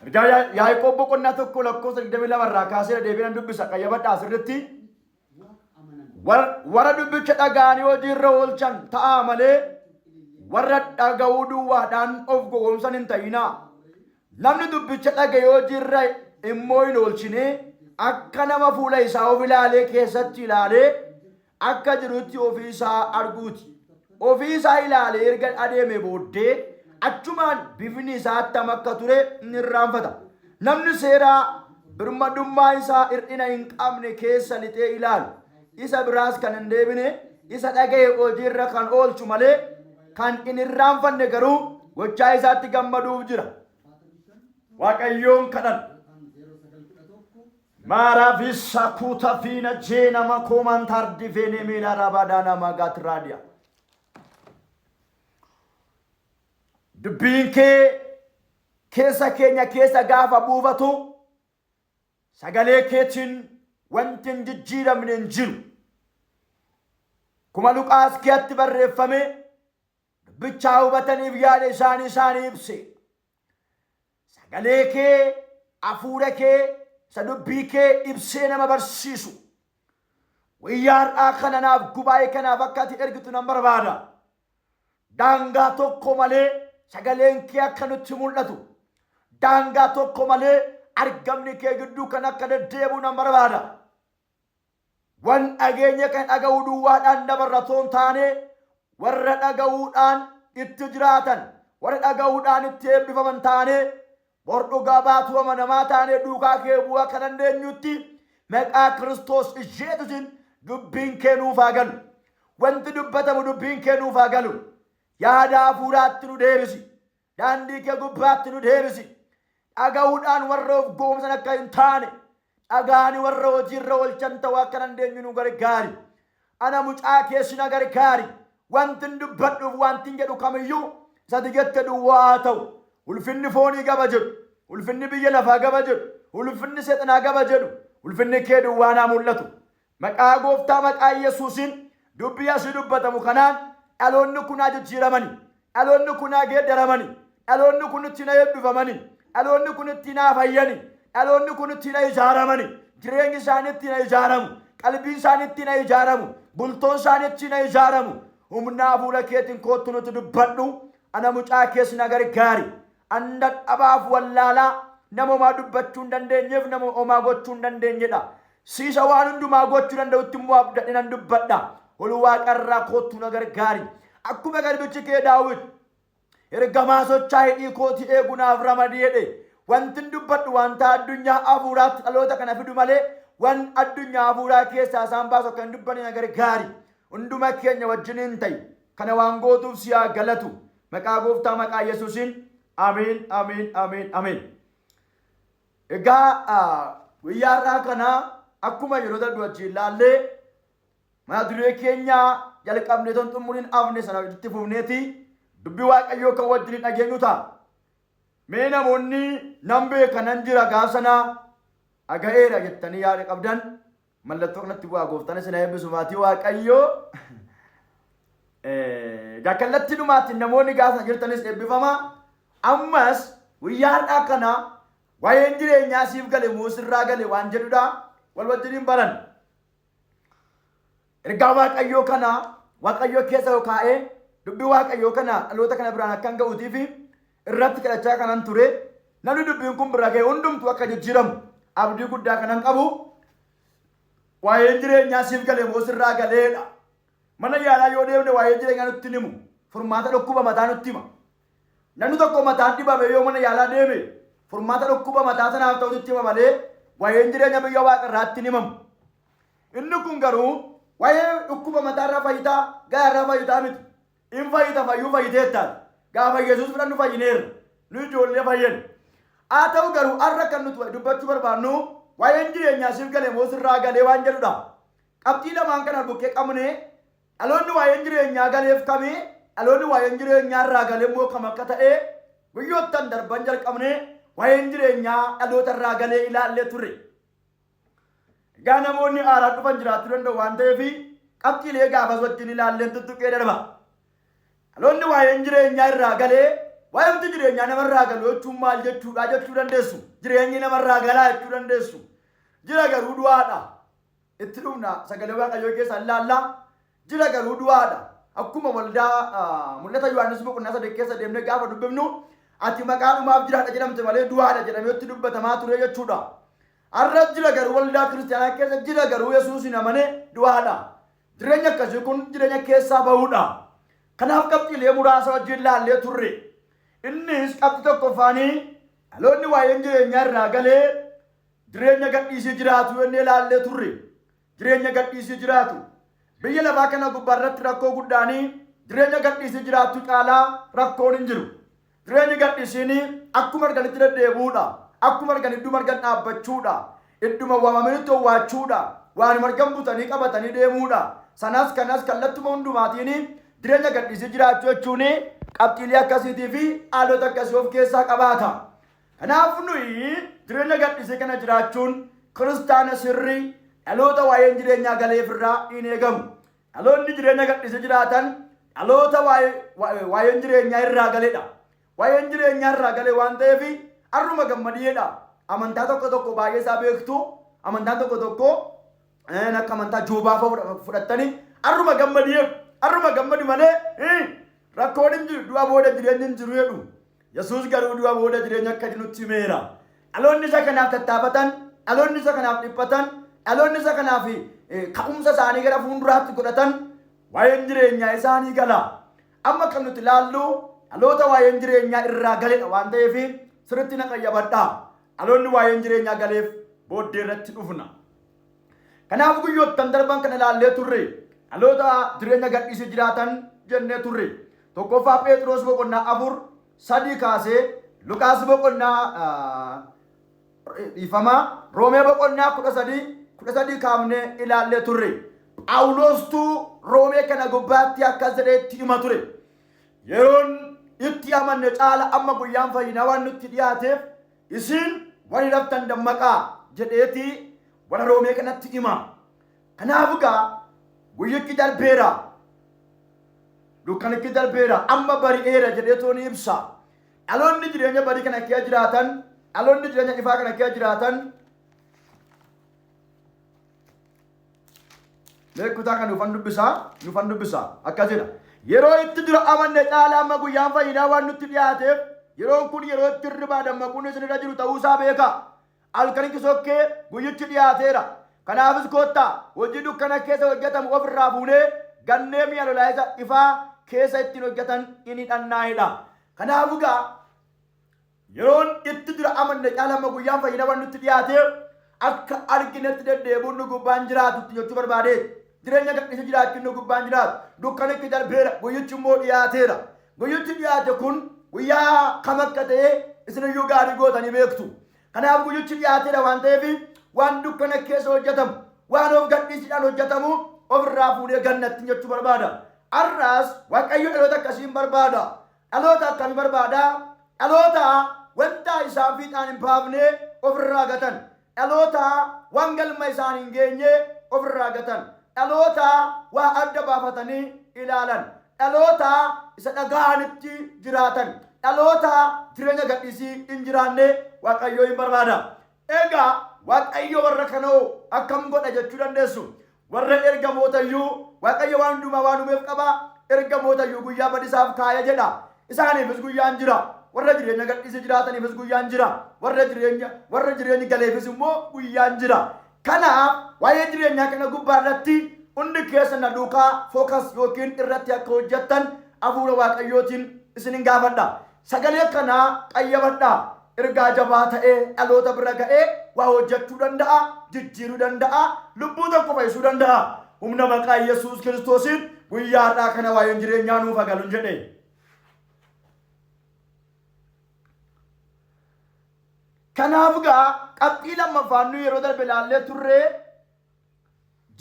Ergaa Yaaqoob boqonnaa 1 lakkoofsa 22 irraa kaasee deebiin dubbisa qayyabadhaa asirratti. Warra dubbicha dhaga'anii hojii irra oolchan ta'aa malee warra dhaga'uu duwwaadhaan of gowwoomsan hin ta'inaa. Namni dubbicha dhaga'ee hojii irra immoo hin oolchine akka nama fuula isaa of ilaalee keessatti ilaalee akka jirutti ofii isaa arguuti. Ofii isaa ilaalee erga adeeme booddee achumaan bifni isaa attam akka ture ni irraanfata. Namni seeraa birmadummaa isaa hir'ina hin qabne keessa lixee ilaalu, isa biraas kan hin deebine, isa dhaga'e hojii irra kan oolchu malee kan hin irraanfanne garuu gochaa isaatti gammaduuf jira. Waaqayyoon kadhan. Maaraa fi kuuta fiina jeena makoomaan tardi feenee meelaa rabaadaanaa maagaat raadiyaa. Dubbiin kee keessa keenya keessa gaafa buufatu sagalee keetiin wanti hin jijjiiramne hin jiru. Kuma Luqaas keetti barreeffame dubbichaa hubataniif yaada isaanii isaanii ibse. Sagalee kee, hafuura kee, isa dubbii kee ibsee nama barsiisu. Guyyaa har'aa kana naaf gubaa'ee kanaaf akka ati ergitu nan barbaada. Daangaa tokko malee sagaleen kee akka nutti mul'atu. Daangaa tokko malee argamni kee gidduu kan akka deddeebi'u nan barbaada. Wan dhageenya kan dhaga'uu duwwaadhaan dabarra otoo hin taane warra dhaga'uudhaan itti jiraatan, warra dhaga'uudhaan itti eebbifaman taane bor dhugaa baatuu amanamaa taanee duukaa kee bu'uu akka dandeenyutti maqaa Kiristoos Iyesuusiin dubbiin kee nuuf haa galu. Wanti dubbatamu dubbiin kee nuuf haa galu. Yaada hafuuraatti nu deebisi. Daandii kee gubbaatti nu deebisi. Dhaga'uudhaan warra of goomsan akka hin taane, dhaga'anii warra hojiirra oolchan ta'uu akka dandeenyu nu gargaari. Ana mucaa kee si na gargaari. Wanti hin dubbadhuuf wanti hin jedhu kamiyyuu isati jette duwwaa haa ta'u. Ulfinni foonii gaba jedhu, ulfinni biyya lafaa gaba jedhu, ulfinni seexanaa gaba jedhu, ulfinni kee duwwaa naa mul'atu. Maqaa gooftaa maqaa Yesuusiin dubbii asii dubbatamu kanaan dhaloonni kun haa jijjiiramani. Dhaloonni kun haa geeddaramani. Dhaloonni kun ittiin haa eebbifamani. Dhaloonni kun ittiin haa fayyani. Dhaloonni kun ittiin haa ijaaramani. Jireenyi isaanii ittiin haa ijaaramu. Qalbiin isaanii ittiin haa ijaaramu. Bultoon isaanii ittiin haa ijaaramu. Humna hafuura keetiin koottu nuti dubbadhu. Ana mucaa kees na gargaari. An dadhabaaf wallaalaa nama homaa dubbachuu hin dandeenyeef nama homaa gochuu hin dandeenyedha. Siisa waan hundumaa gochuu danda'utti immoo abdadhe nan dubbadha. Ol waaqarraa koottu na gargaari. Akkuma garbichi kee Daawit ergamaa sochaa hidhii kootii eegu naaf ramadi jedhe. Wantin dubbadhu wanta addunyaa hafuuraatti dhaloota kana fidu malee wan addunyaa hafuuraa keessaa isaan baasu akka hin dubbanne na gargaari. Hunduma keenya wajjiniin ta'i. Kana waan gootuuf si haa galatu. Maqaa gooftaa maqaa Yesuusiin. Ameen, ameen, ameen, ameen. Egaa guyyaa har'aa kana akkuma yeroo darbe wajjin ilaallee mata duree keenya jalqabnee ton xumuriin hafne sana itti fufneeti dubbii Waaqayyoo kan wajjin dhageenyu ta'a. Mee namoonni nan beeka nan jira gaaf sana dhaga'eera jettanii yaada qabdan mallattoo kanatti bu'aa. Gooftaan isin haa eebbisu, maatii Waaqayyoo. Egaa kallattii dhumaatiin namoonni gaafa sana jirtanis eebbifamaa. Ammas guyyaa har'aa kana waa'een jireenyaa siif gale moo sirraa gale waan jedhudha wal wajjiniin baran. Ergaa Waaqayyoo kana Waaqayyoo keessa yoo kaa'ee dubbii Waaqayyoo kana dhaloota kana biraan akkan ga'uutiif irratti kadhachaa kanan ture. Namni dubbiin kun bira ga'e hundumtuu akka jijjiiramu abdii guddaa kanan qabu. Waa'een jireenyaa siif gale moo sirraa galeedha. Mana yaalaa yoo deemne waa'ee jireenyaa nutti hin himu. Furmaata dhukkuba mataa nutti hima. Namni tokko mataan dhibame yoo mana yaalaa deeme furmaata dhukkuba mataa sanaaf ta'u nutti hima malee waa'een jireenya biyya waaqarraatti hin himamu. Inni kun garuu waa'ee dhukkuba mataarraa fayyitaa garaarraa fayyitaa miti. In fayyita fayyuu fayyiteettaati. Gaafa Yesuus fudhannu fayyineerra. Nu ijoollee fayyan. Haa ta'u garuu har'a kan nuti dubbachuu barbaannu waa'een jireenyaa siif galee moo sirraa galee waan jedhudha. Qabxii lamaan kana bukkee qabnee dhaloonni waa'een jireenyaa galeef kamii, dhaloonni waa'een jireenyaa irraa galee immoo kam akka ta'e guyyoottan darban jalqabnee waa'een jireenyaa dhaloota irraa galee ilaallee turre. Egaa namoonni haaraan dhufan jiraachuu danda'u waan ta'eef qabxiilee gaafas wajjin ilaalleen tuttuqee darba. Dhaloonni waa'een jireenyaa irraa galee Waa'eemti jireenyaa namarraa galu jechuun maal jechuudha jechuu dandeessu. Jireenyi namarraa galaa jechuu dandeessu. Jira garuu du'aadha. Itti dhufna sagalee Waaqayyoo keessa ilaallaa. Jira garuu du'aadha. Akkuma waldaa Mul'ata Yohaannis boqonnaa 3 keessa deemnee gaafa dubbifnu ati maqaadhumaaf jiraadha jedhamte malee du'aadha jedhamee itti dubbatamaa ture jechuudha. Har'a jira garuu waldaa kiristaanaa keessa jira garuu Yesuus hin amane du'aadha. Jireenya akkasii kun jireenya keessaa bahuudha. Kanaaf qabxiilee muraasa wajjin laallee turre. Innis qabxii tokkoffaanii dhaloonni waa'een jireenyaa irraa galee jireenya gadhiisii jiraatu jennee laallee turre. Jireenya gadhiisii jiraatu. Biyya lafaa kana gubbaa irratti rakkoo guddaanii jireenya gadhiisii jiraachuu caalaa rakkoon hin jiru. Jireenyi gadhiisiin akkuma arganitti deddeebi'uudha. Akkuma argan idduma argan dhaabbachuudha. Idduma waamamanitti owwaachuudha. Waanuma argan butanii qabatanii deemuudha. Sanas kanas kallattuma hundumaatiin jireenya gadhiisii jiraachuu jechuun qabxiilee akkasiitii fi haalota akkasii of keessaa qabaata. Kanaaf nuyi jireenya gadhiisii kana jiraachuun kiristaana sirrii dhaloota waa'een jireenyaa galeef irraa hin eegamu. Dhaloonni jireenya gadhiisii jiraatan dhaloota waa'een jireenyaa irraa galedha. Waa'een jireenyaa irraa gale waan ta'eef har'uma gammadiidha. Amantaa tokko tokko baay'ee isaa beektu. Amantaan tokko tokko akka amantaa Joobaa fa'a fudhattanii har'uma gammadii jedhu. Har'uma gammadi malee rakkoon hin jiru du'a booda jireenyi hin jiru jedhu. Yesuus garuu du'a booda jireenya akka jiru nutti himeera. Dhaloonni isa kanaaf tattaafatan, dhaloonni isa kanaaf dhiphatan, dhaloonni isa kanaaf ka'umsa isaanii gara fuulduraatti godhatan waa'een jireenyaa isaanii gala. Amma kan nuti ilaallu dhaloota waa'een jireenyaa irraa galedha waan ta'eef sirriitti na qayyabadhaa. Dhaloonni waa'een jireenyaa galeef booddee irratti dhufna. Kanaaf guyyoottan darban kan ilaallee turre dhaloota jireenya gadhiisii jiraatan jennee turre. Tokkoffaa Pheexiroos boqonnaa 4 3 kaasee Luqaas boqonnaa dhiifamaa Roomee boqonnaa 13 13 kaafnee ilaallee turre. Phaawulostuu Roomee kana gubbaatti akkas jedhee itti hima ture. Yeroon itti amanne caala amma guyyaan fayyinaa waan nutti dhiyaateef isin warri raftan dammaqaa jedheeti warra Roomee kanatti hima. Kanaaf egaa guyyichi darbeera. Dukkanichi darbeera. Amma bari'eera jedheetoo ni ibsa. Dhaloonni jireenya barii kana keessa jiraatan, dhaloonni jireenya ifaa kana keessa jiraatan Mee kutaa kan nuufan dubbisaa, nuufan dubbisaa. Akkas jedha. Yeroo itti dura amanne caalaa amma guyyaan fayyinaa waan nutti dhiyaateef yeroon kun yeroo itti hirribaa dammaquun isin irra jiru ta'uusaa beekaa. Halkanichi sokkee guyyichi dhiyaateera. Kanaafis kottaa hojii dukkana keessa hojjetamu of irraa fuunee gannee mi'a lolaa isa ifaa keessa ittiin hojjetan in hidhannaa jedha. Kanaafuu gaa Yeroon itti dura amanne caala amma guyyaan fayyina waan nutti dhiyaateef akka arginetti deddeebi'uun nu gubbaan jiraatu itti jechuu barbaadee jireenya gadhiisee jiraachuun nu gubbaan jiraatu dukkanichi darbeera guyyichi immoo dhiyaateera. Guyyichi dhiyaate kun guyyaa kam akka ta'e isiniyyuu gaarii gootanii beektu. Kanaaf guyyichi dhiyaateera waan ta'eef waan dukkana keessa hojjetamu waan of gadhiisiidhaan hojjetamu ofirraa fuudhee gannatti jechuu barbaada. Har'aas Waaqayyo dhaloota akkasiin barbaada. Dhaloota akkamii barbaada? Dhaloota wanta isaan fiixaan hin baafne ofirraa gatan. Dhaloota waan galma isaan hin geenye ofirraa gatan. Dhaloota waa adda baafatanii ilaalan. Dhaloota isa dhaga'anitti jiraatan. Dhaloota jireenya gadhiisii hin jiraanne Waaqayyoo hin barbaada. Egaa Waaqayyo warra kanoo akkam godha jechuu dandeessu. Warra ergamoota iyyuu Waaqayyo waan hundumaa waan uumeef qaba, ergamoota iyyuu guyyaa badisaaf kaa'e jedha. Isaaniifis guyyaan jira. Warra jireenya gadhiisii jiraataniifis guyyaan jira. Warra jireenya warra jireenyi galeefis immoo guyyaan jira. Kanaaf waa'ee jireenyaa kana gubbaa irratti hundi keessan na duukaa focus yookiin irratti akka hojjettan hafuura Waaqayyootiin isinin gaafadha. Sagalee kana qayyabadhaa. Ergaa jabaa ta'e dhaloota bira ga'ee waa hojjechuu danda'a, jijjiiruu danda'a, lubbuu tokko fayyisuu danda'a. Humna maqaa Yesuus Kiristoosiin guyyaa har'aa kana waa'een jireenyaa nuuf haa galun jedhe. Kanaaf gaa qabxii lammaffaan nu yeroo darbe ilaallee turre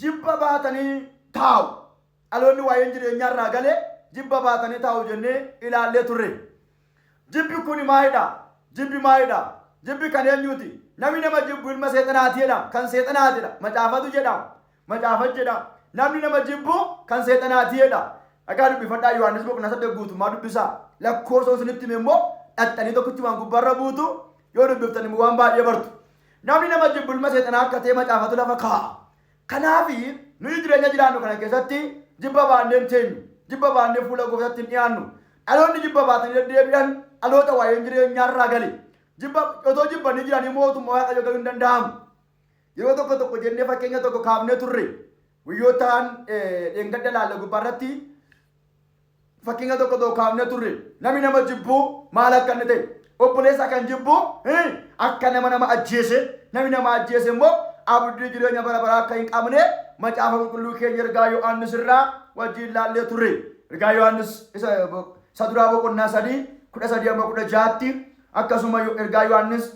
jibba baatanii taa'u. Dhaloonni waa'een jireenyaa irraa gale jibba baatanii taa'u jennee ilaallee turre. Jibbi kuni maalidha? Jibbi maalidha? Jibbi kan eenyuuti? Namni nama jibbu ilma seexanaati jedha. Kan seexanaati jedha. Macaafatu jedha. Macaafatu jedha. Namni nama jibbu kan seexanaati jedha. Dhagaa dubbifadhaa Yohaannis boqonnaa 8 guutummaa dubbisaa. Lakkoofsa isinitti hime immoo dhaxxanii tokkichumaan gubbaarra buutu yoo dubbiftan immoo waan baay'ee bartu. Namni nama jibbu ilma seexanaa akka ta'e macaafatu lafa kaa'a. Kanaaf nuyi jireenya jiraannu kana keessatti jibba baannee hin teenyu. Jibba baannee fuula gooftaatti hin dhiyaannu. Dhaloonni jibba baatanii deddeebi'an dhaloota waa'een jireenyaarraa gale. Jibba otoo jibbanii jiranii mootummaa Waaqayyoo galuu hin danda'amu. Yeroo tokko tokko jennee fakkeenya tokko kaafnee turre. Guyyootaan dheengadda laalle gubbaarratti fakkeenya tokko tokko kaafnee turre. Namni nama jibbu maal akka inni ta'e. Obboleessa kan jibbu akka nama nama ajjeese. Namni nama ajjeese immoo abdii jireenya bara baraa akka hin qabne macaafa qulqulluu keenya ergaa Yohaannis irraa wajjin laallee turre. Ergaa Yohaannis isa duraa boqonnaa 3 13 amma 16tti akkasuma ergaa Yohaannis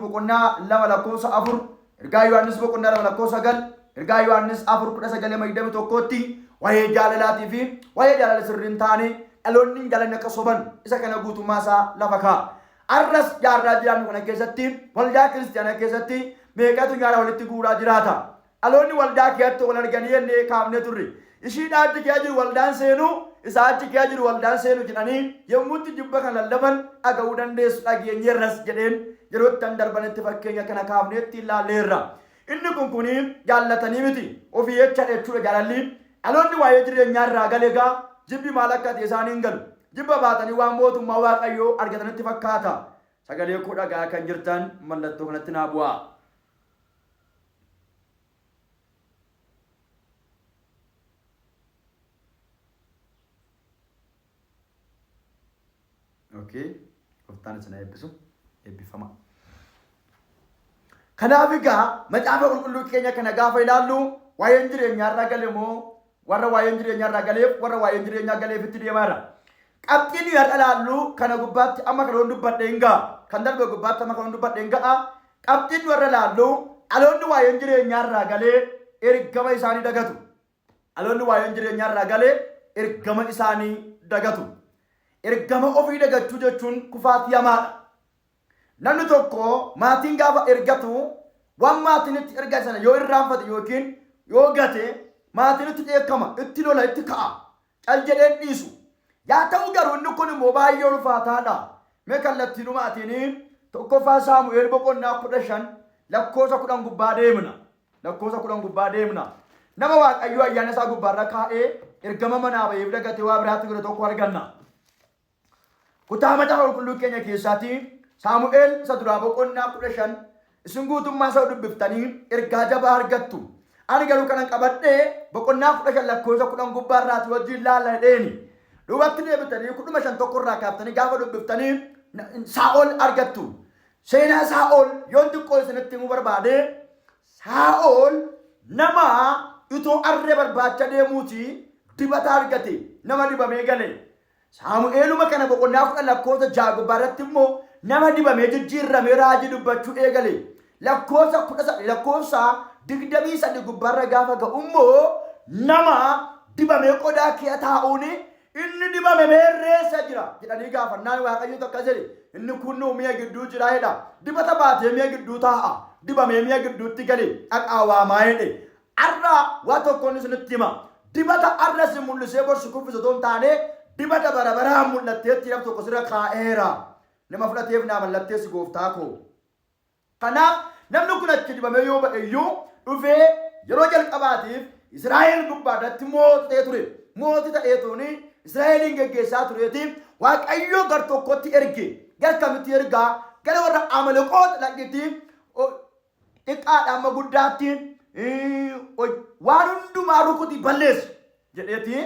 boqonnaa 2 lakkoofsa 4, ergaa Yohaannis boqonnaa 2 lakkoofsa 9, ergaa Yohaannis 4 19 amma 21tti waa'ee jaalalaatii fi waa'ee jaalala sirrii hin taane dhaloonni hin jaalanne akka soban isa kana guutummaa isaa lafa kaa'a. Arras jaarraa jiraannu kana keessatti waldaa kiristiyaanaa keessatti meeqatu nyaara walitti guuraa jiraata? Dhaloonni waldaa keeatti wal arganii jennee kaafnee turre. Ishiidhaa achi kee jiru waldaan seenu, isaa achi kee jiru waldaan seenu jedhanii yommuutti jibba kana lallaban dhaga'uu dandeessu dhageenyeerras jedheen yeroottan darbanitti fakkeenya kana kaafnee ittiin laalleerra. Inni kun kuni jaallatanii miti ofii jecha jechuudha jaalalli. Dhaloonni waa'ee jireenyaa irraa gale egaa jibbi maal akka ta'e isaanii hin galu. Jibba baatanii waan mootummaa Waaqayyoo argatanitti fakkaata. Sagalee koo dhaga'aa kan jirtan mallattoo kanatti naa bu'aa. Okay. Gooftaan isin haa eebbisu. Eebbifama. Kanaaf egaa macaafa qulqulluu keenya kana gaafa ilaallu waa'een jireenyaarraa gale moo warra waa'een jireenyaarraa galeef warra waa'een jireenyaa galeefitti deemaa jira. Qabxii nuyi har'a ilaallu kana gubbaatti amma kana dubbadhe hin ga'a. Kan darbe gubbaatti amma kana dubbadhe hin ga'a. Qabxiin nu har'a ilaallu dhaloonni waa'een jireenyaarraa galee ergama isaanii dagatu. Dhaloonni waa'een jireenyaarraa galee ergama isaanii dagatu. Ergama ofii dagachuu jechuun kufaatii hamaadha. Namni tokko maatiin gaafa ergatu waan maatiin itti ergan sana yoo irraanfate yookiin yoo gate maatiin itti dheekkama, itti lola, itti ka'a. Cal jedhee hin dhiisu. Yaa ta'u garuu inni kun immoo baay'ee ulfaataadha. Mee kallattiidhumaatiin tokkoffaa Saamu'eel boqonnaa 15 lakkoofsa 10 gubbaa deemna. Lakkoofsa 10 gubbaa deemna. Nama Waaqayyo ayyaana isaa gubbaarra kaa'ee ergama manaa ba'eef dagatee waa biraatti godhe tokko arganna. Kutaa macaafa qulqulluu keenya keessaatii Saamu'eel isa duraa boqonnaa 15 isin guutummaa isaa dubbiftanii ergaa jabaa argattu. Ani garuu kanan qabadhe boqonnaa 15 lakkoofsa 10 gubbaa irraati wajjin laalla jedheeni. Duubatti deebitanii 15 tokko irraa kaaftanii gaafa dubbiftanii Saa'ol argattu. Seenaa Saa'ol yoon xiqqoo isinitti himuu barbaade Saa'ol nama itoo arree barbaacha deemuuti dibata argate nama dibamee gale. Saamu'eeluma kana boqonnaa 10 lakkoofsa 6 gubbaa irratti immoo nama dibamee jijjiirramee raajii dubbachuu eegale. Lakkoofsa 13 lakkoofsa 23 gubbaarra gaafa ga'u immoo nama dibamee qodaa kee taa'uun inni dibame meerreessa jira jedhanii gaafannaan Waaqayyotu akkas jedhe inni kun nuu mi'a gidduu jira jedha. Dibata baatee mi'a gidduu taa'a. Dibamee mi'a gidduutti gale dhaqaa waamaa jedhe. Arra waa tokkoon isinitti hima. Dibata arra si mul'isee bor si kuffisu otoo hin taane dibata bara baraan mul'atteetti nam tokko sirra kaa'eera. Nama fudhateef naa mallatteessi gooftaa koo. Kanaaf namni kun achi dibamee yoo ba'e iyyuu dhufee yeroo jalqabaatiif Israa'el gubbaa irratti mootii ta'ee ture. Mootii ta'ee tuuni Israa'eliin geggeessaa tureeti Waaqayyo gar tokkotti erge. Gar kamitti ergaa? Gara warra Amaleqoota dhaqitti xiqqaadha amma guddaatti waan hundumaa rukuti balleessi jedheeti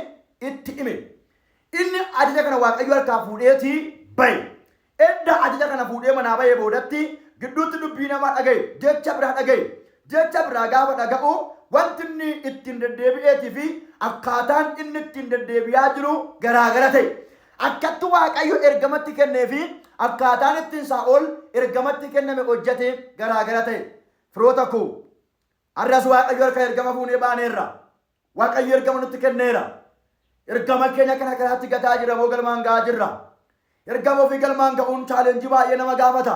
itti hime. Inni ajaja kana Waaqayyo harkaa fuudheeti bahe. Edda ajaja kana fuudhee manaa bahee boodatti gidduutti dubbii namaa dhagaye, jecha biraa dhagaye. Jecha biraa gaafa dhaga'u wanti inni ittiin deddeebi'eetii fi akkaataan inni ittiin deddeebi'aa jiru garaagara ta'e. Akkatti Waaqayyo ergamatti kennee fi akkaataan ittiin Saa'ol ergamatti kenname hojjete garaagara ta'e. Firoota koo, har'as Waaqayyo harkaa ergama fuunee baaneerra. Waaqayyo ergama nutti kenneera. Ergama keenya kana karaatti gataa jirra moo galmaan ga'aa jirra? Ergama ofii galmaan ga'uun chaalenjii baay'ee nama gaafata.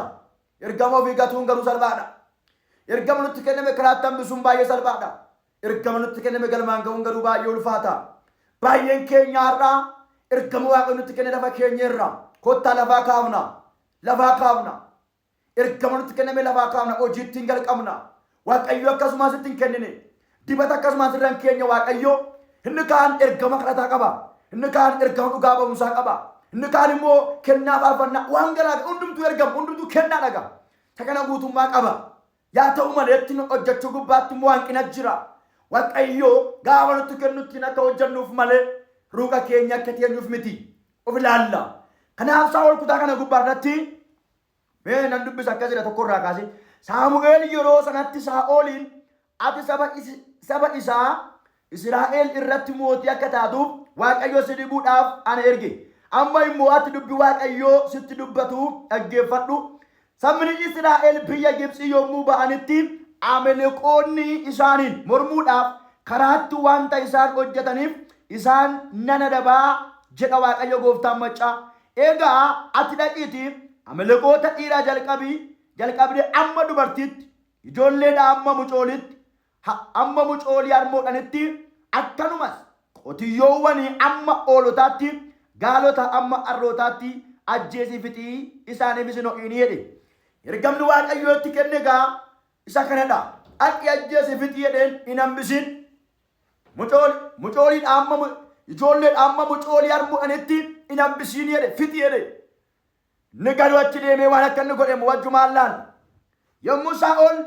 Ergama ofii gatuun garuu salphaadha. Ergama nutti kenname karaatti hambisuun baay'ee salphaadha. Ergama nutti kenname galmaan ga'uun garuu baay'ee ulfaata. Baay'een keenya har'aa ergama Waaqayyo nutti kenne lafa keenyerra. Kottaa lafaa kaafna. Lafaa kaafna. Ergama nutti kenname lafaa kaafna. Hojii ittiin jalqabna. Waaqayyo akkasumas ittiin kennine. Dibata akkasumas irra hin keenye Waaqayyo. Inni kaan ergama kadhataa qaba. Inni kaan ergama dhugaa ba'umsaa qaba. Inni kaan immoo kennaa faarfannaa waan garaa hundumtuu ergama hundumtuu kennaa dhaga. Isa kana guutummaa qaba. Yaa ta'u malee ittiin hojjechuu gubbaatti immoo hanqina jira. Waaqayyo gaafa nutti kennu ittiin akka hojjennuuf malee ruuqa keenya akka teenyuuf miti. Of ilaalla. Kanaaf Saa'ol kutaa kana gubbaa irratti mee nan dubbisa akkas jedha tokko irraa kaasee. Saamu'eel yeroo sanatti Saa'oliin ati saba isaa Israa'el irratti mootii akka taatuuf Waaqayyo si dibuudhaaf ana erge. Amma immoo ati dubbi Waaqayyoo sitti dubbatu dhaggeeffadhu. Sabni Israa'el biyya Gibxii yommuu ba'anitti Ameleqoonni isaaniin mormuudhaaf karaatti wanta isaan hojjetaniif isaan nan adabaa jedha Waaqayyo gooftaan maccaa. Egaa ati dhaqiitii Ameleqoota dhiiraa jalqabii jalqabdee amma dubartiitti, ijoolleedhaa amma mucooliitti, amma mucoolii harmoodhanitti, akkanumas qotiyyoowwanii amma hoolotaatti, gaalota amma harrootaatti ajjeesii fixii isaaniifis hin ho'iinii jedhe. Ergamni Waaqayyoo itti kenne egaa isa kanadha. Dhaqi ajjeesii fixii jedheen hin hambisiin. Mucooliidha amma ijoolleedha amma mucoolii harmoodhanitti hin hambisiin jedhe fixi jedhe. Inni garuu achi deemee waan akka inni godhe wajjumaan laalla. Yommuu Saa'ol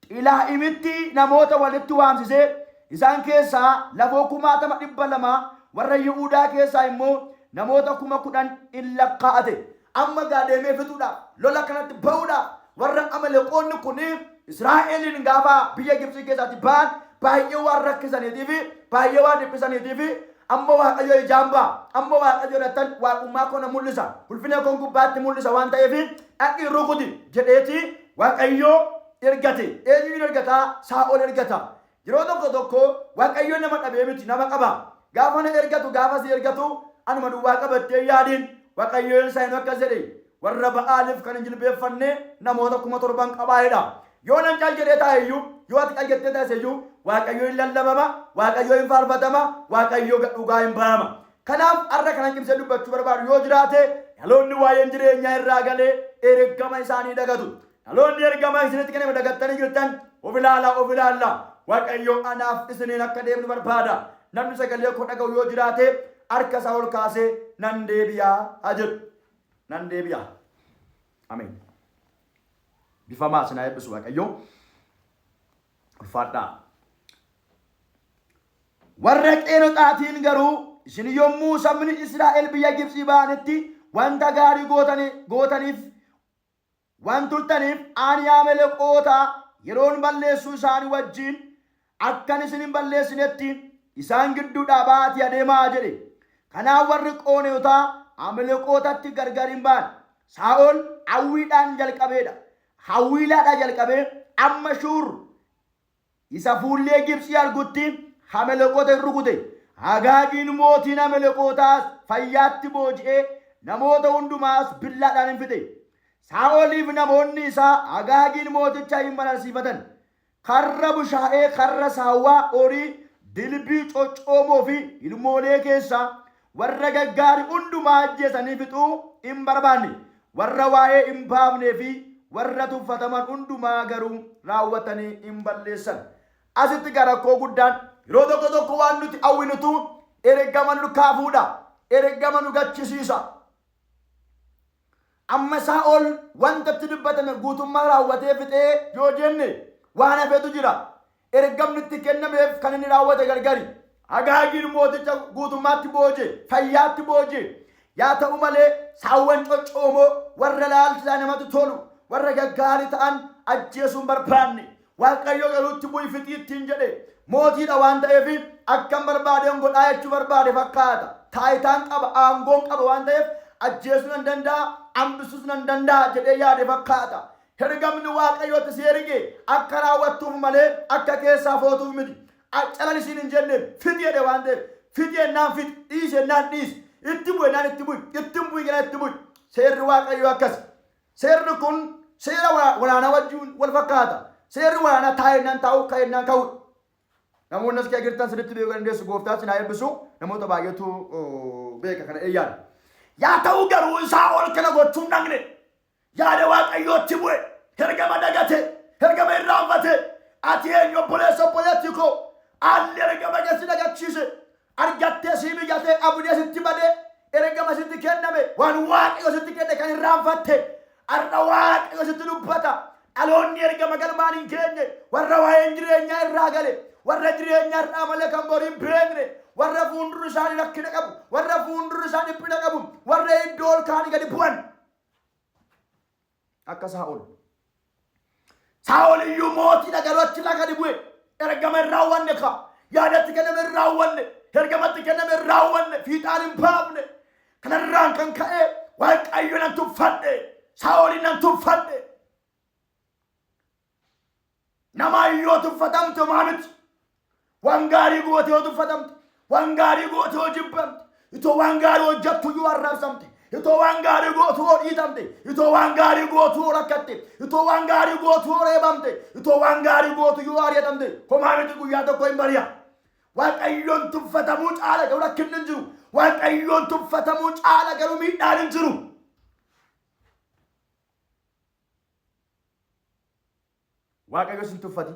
Xilaa'imitti namoota walitti waamsisee isaan keessaa lafoo 200,000 warra Yihuudaa keessaa immoo namoota 10,000 in lakkaa'ate. Amma gaa deemee fixuudhaaf, lola kanatti ba'uudhaaf warra Amaleqoonni kun Israa'eliin gaafa biyya Gibxii keessaatti ba'an baay'ee waan rakkisaniitii fi baay'ee waan dhiphisaniitii fi amma Waaqayyo ijaan ba'a. Amma Waaqayyo irrattan waaqummaa koo na mul'isa. Ulfina koon gubbaatti mul'isa waan ta'eef dhaqii rukuti jedheeti Waaqayyo ergate. Eenyuun ergata? Saa'ol ergata. Yeroo tokko tokko Waaqayyo nama dhabee miti nama qaba. Gaafa na ergatu gaafa si ergatu anuma duwwaa qabattee yaadiin. Waaqayyo Elsaa'iin akkas jedhe warra Ba'aaliif kan hin jilbeeffanne namoota 7,000 qabaa jedha. Yoo nan cal jedhee taa'e iyyuu yoo ati cal jettee taase iyyuu Waaqayyo hin lallabama, Waaqayyo hin faarfatama, Waaqayyo dhugaa hin barama. Kanaaf har'a kanan cimsee dubbachuu barbaadu yoo jiraate dhaloonni waa'een jireenyaa irraa galee ergama isaanii dagatu. Dhaloonni ergama isinitti kenname dagattanii jirtan of ilaalaa of ilaalla. Waaqayyo anaaf isiniin akka deemnu barbaada. Namni sagalee koo dhaga'u yoo jiraate harka isaa ol kaasee nan deebi'aa haa jedhu. Nan deebi'a. Ameen. Bifamaa isin haa eebbisu Waaqayyo. Ulfaadhaa. Warra Qeenoxaatiin garuu isin yommuu sabni Israa'el biyya Gibxii ba'anitti wanta gaarii gootaniif waan turtaniif ani Amaleqoota yeroon balleessuu isaanii wajjin akkan isin hin balleessinetti isaan gidduudhaa ba'aatii adeemaa jedhe. Kanaaf warri Qooneyotaa Amaleqootatti gargar hin ba'an. Saa'ol hawwiidhaan jalqabeedha. Hawwiilaadhaa jalqabee amma Shuur isa fuullee Gibxii argutti Amaleqoota in rukute. Agaagiin mootiin Amaleqootaas fayyaatti booji'ee namoota hundumaas billaadhaan in fixe. Saa'oliif namoonni isaa Agaagiin mooticha in mararsiifatan. Karra bushaayee, karra saawwaa, horii, dilbii coccoomoo fi ilmoolee keessaa warra gaggaarii hundumaa ajjeesanii fixuu hin barbaanne. Warra waa'ee hin baafnee fi warra tuffataman hundumaa garuu raawwatanii hin balleessan. Asitti egaa rakkoo guddaan yeroo tokko tokko waan nuti hawwinutu ergama nu kaafuudha. Ergama nu gachisiisa. Amma Saa'ol wanta itti dubbatame guutummaa raawwatee fixee yoo jenne waan hafetu jira. Ergamni itti kennameef kan inni raawwate gargari. Agaagiin mooticha guutummaatti booje, fayyaatti booje. Yaa ta'u malee saawwan coccoomoo warra laalchisaa namatti tolu, warra gaggaarii ta'an ajjeesuun barbaanne. Waaqayyo garuu itti bu'i fixii ittiin jedhe. Mootiidha waan ta'eef akkan barbaadeen godhaa jechuu barbaade fakkaata. Taayitaan qaba, aangoon qaba waan ta'eef ajjeesuu nan danda'a, hambisuus nan danda'a jedhee yaade fakkaata. Ergamni Waaqayyo itti si erge akka raawwattuuf malee akka keessaa footuuf miti. Calal isiin hin jenne fixi jedhe waan ta'eef fixi jennaan fixi, dhiisi jennaan dhiisi, itti bu'i jennaan itti bu'i, itti hin bu'i jennaan itti bu'i. Seerri Waaqayyoo akkasi. Seerri kun seera waraanaa wajjin wal fakkaata. Seerri waraanaa taa'e jennaan taa'u, ka'e jennaan ka'uudha. Namoonni as keessa jirtan sirriitti beekuu dandeessu. Gooftaan isin haa eebbisu. Namoota baay'eetu beeka kana eeyyaan. Yaa ta'u garuu Saa'ol kana gochuu hin dhaqne. Yaada Waaqayyootti bu'e. Ergama dagate. Ergama irraanfate. Ati eenyu obboleessa obboleettii koo? Haalli ergama kee si dagachiise. Argattee sii mijatee dhabdee sitti badee ergama sitti kenname waan Waaqayyo sitti kenne kan irraanfatte har'a Waaqayyo sitti dubbata. Dhaloonni ergama galmaan hin geenye warra waa'een jireenyaa irraa gale warra jireenya har'aa malee kan borii hin beekne warra fuuldurri isaanii rakkina qabu warra fuuldurri isaanii dhiphina qabu warra iddoo ol ka'anii gadi bu'an akka Saa'ol. Saa'ol iyyuu mootiidha garuu achirraa gadi bu'e. Ergama hin raawwanne ka. Yaadatti kenname hin raawwanne. Ergamatti kenname hin raawwanne. Fiixaan hin baafne. Kanarraan kan ka'e Waaqayyo nan tuffadhe. Saa'olin nan tuffadhe. Namaa yoo tuffatamte homaa miti. Waan gaarii goote yoo tuffatamte, waan gaarii goote yoo jibbamte, itoo waan gaarii hojjettu yoo arrabsamte, itoo waan gaarii gootu yoo dhiitamte, itoo waan gaarii gootu yoo rakkatte, itoo waan gaarii gootu yoo reebamte, itoo waan gaarii gootu yoo ari'atamte, homaa miti guyyaa tokko hin bari'a. Waaqayyoon tuffatamuu caala garuu rakkinni hin jiru. Waaqayyoon tuffatamuu caala garuu miidhaan hin jiru. Waaqayyo sin tuffati.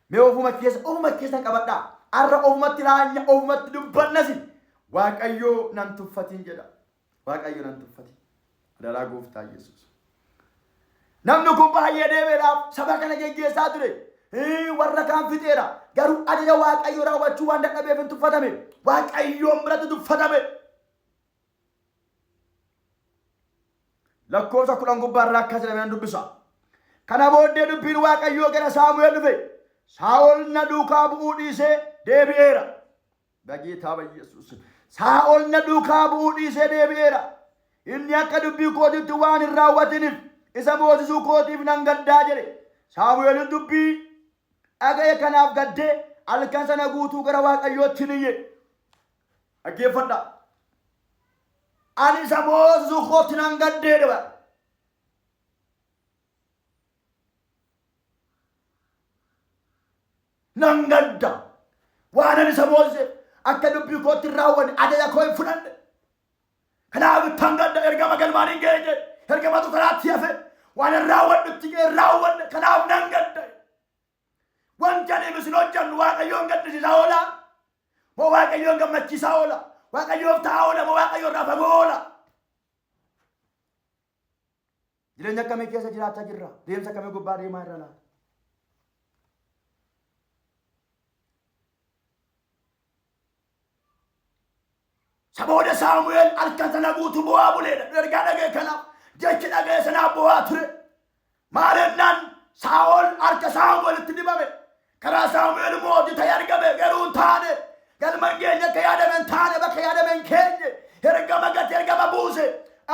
Mee ofuma keessa ofuma keessan qabadhaa. Har'a ofumatti raanya ofumatti dubbannasi. Waaqayyo nan tuffatin jedha. Waaqayyo nan tuffatin. Adaraa gooftaa Yesuus. Namni kun baay'ee deemeedhaaf saba kana geggeessaa ture. Warra kaan fixeera. Garuu ajaja Waaqayyo raawwachuu waan dadhabeef hin tuffatame. Waaqayyoon biratti tuffatame. Lakkoofsa 10 gubbaarraa akkas jedhamee nan dubbisa. Kana booddee dubbiin Waaqayyoo gara Saamu'eel dhufe. Saa'ol na duukaa bu'uu dhiisee deebi'eera. Bageetaa Yesuus. Saa'ol na duukaa bu'uu dhiisee deebi'eera. Inni akka dubbii kootiitti waan hin raawwatiniif isa moosisuu kootiif nan gaddaa jedhe. Saamu'eel dubbii dhaga'e kanaaf gaddee halkan sana guutuu gara Waaqayyootti ni iyye. Dhaggeeffadhaa. Ani isa moosisuu kootti nan gaddee jedha. Nan gadda. Waan ani isa moosiseef akka dubbii kootti hin raawwanne ajaja koo hin fudhanne. Kanaaf ittan gadda ergama galmaan hin geenye ergamatu karaatti hafe waan hin raawwadhutti hin raawwanne kanaaf nan gadda. Wanti ani isin hojjannu Waaqayyoon gaddisiisaa oola? Moo Waaqayyoon gammachiisaa oola? Waaqayyoof ta'aa oola moo Waaqayyo irraa fagoo oola? Jireenya akkamii keessa jiraachaa jirra? Deemsa akkamii gubbaa deemaa jirra laata? Isa booda Saamu'eel halkan sana guutuu bo'aa buleedha. Ergaa dhaga'e kanaaf jecha dhaga'e sanaaf bo'aa ture. Maal jennaan Saa'ol harka Saamu'eelitti dibame. Karaa Saamu'eel mootii ta'ee argame garuu hin taane. Galma hin geenye akka yaadame hin taane bakka yaadame hin keenye. Ergama gate ergama buuse.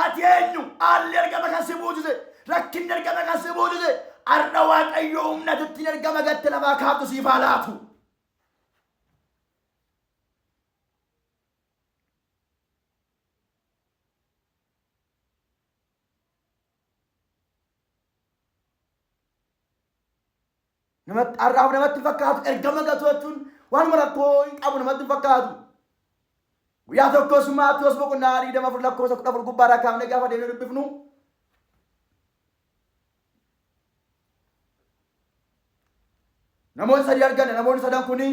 Ati eenyu? Haalli ergama kan si buusise. Rakkinni ergama kan si buusise. Har'a Waaqayyo humna ittiin ergama gatte lafaa kaaftu siif haa laatu. Namatti har'aaf namatti fakkaatu ergama gatu jechuun waanuma rakkoo hin qabu namatti fakkaatu. Guyyaa tokkos Maatiyos boqonnaa 24 lakkoofsa 14 gubbaarraa kaafnee gaafa deemnee dubbifnu Namoota sadii arganna. Namoonni sadan kuni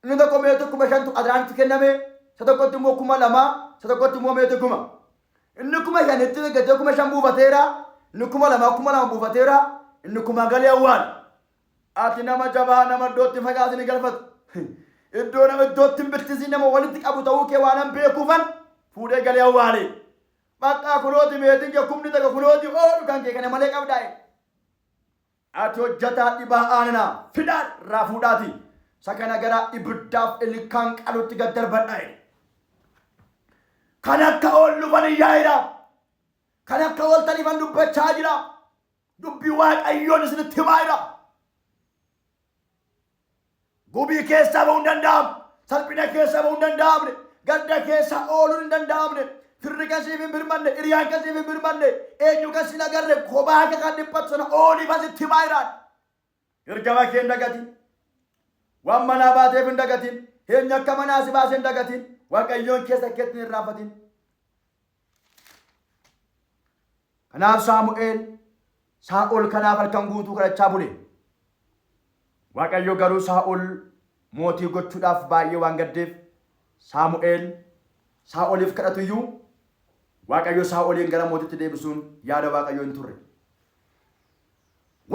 inni tokko meetii 5,000tu Adiraanitti kenname, isa tokkotti immoo 2,000, isa tokkotti immoo meetii 1,000. Inni 5,000tti eeggatee 5,000 buufateera, inni 2,000 2,000 buufateera, inni 1,000 galee awwaale. Ati nama jabaa nama iddootti hin facaasin hin galfatu. Iddoo nama iddootti hin bilchisiin nama walitti qabu ta'uu kee waanan beekuufan fuudhee galee awwaale. Baqqaa kunooti meetiin kee 1,000 kunooti oolu kan kee kana malee qabdaa'e. Ati hojjataa dhibaa'aa nana, fidaa irraa fuudhaatii isa kana gara ibiddaaf ilkaan qalutti gad darbadhaa jedhe. Kan akka oolluufan iyyaa jira. Kan akka ooltaniifan dubbachaa jira. Dubbii Waaqayyoon isinitti himaa jira. Gubii keessaa ba'uu hin danda'amu. Salphina keessaa ba'uu hin danda'amne. Gadda keessaa ooluun hin danda'amne. Firri kan siif hin birmanne, hiriyaan kan siif hin birmanne, eenyu kan sin agarre, kophaa kee kan dhiphattu sana ooliif asitti himaa jiraan. Ergama kee hin dagatin. Waan manaa baateef hin dagatin. Eenyu akka manaa si baase hin dagatin. Waaqayyoon keessa keetti hin irraanfatin. Kanaaf Saamu'eel Saa'ol kanaaf halkan guutuu kadhachaa bule. Waaqayyo garuu Saa'ol mootii gochuudhaaf baay'ee waan gaddeef Saamu'eel Saa'oliif kadhatu iyyuu Waaqayyo Saa'oliin gara mootitti deebisuun yaada Waaqayyoo hin turre.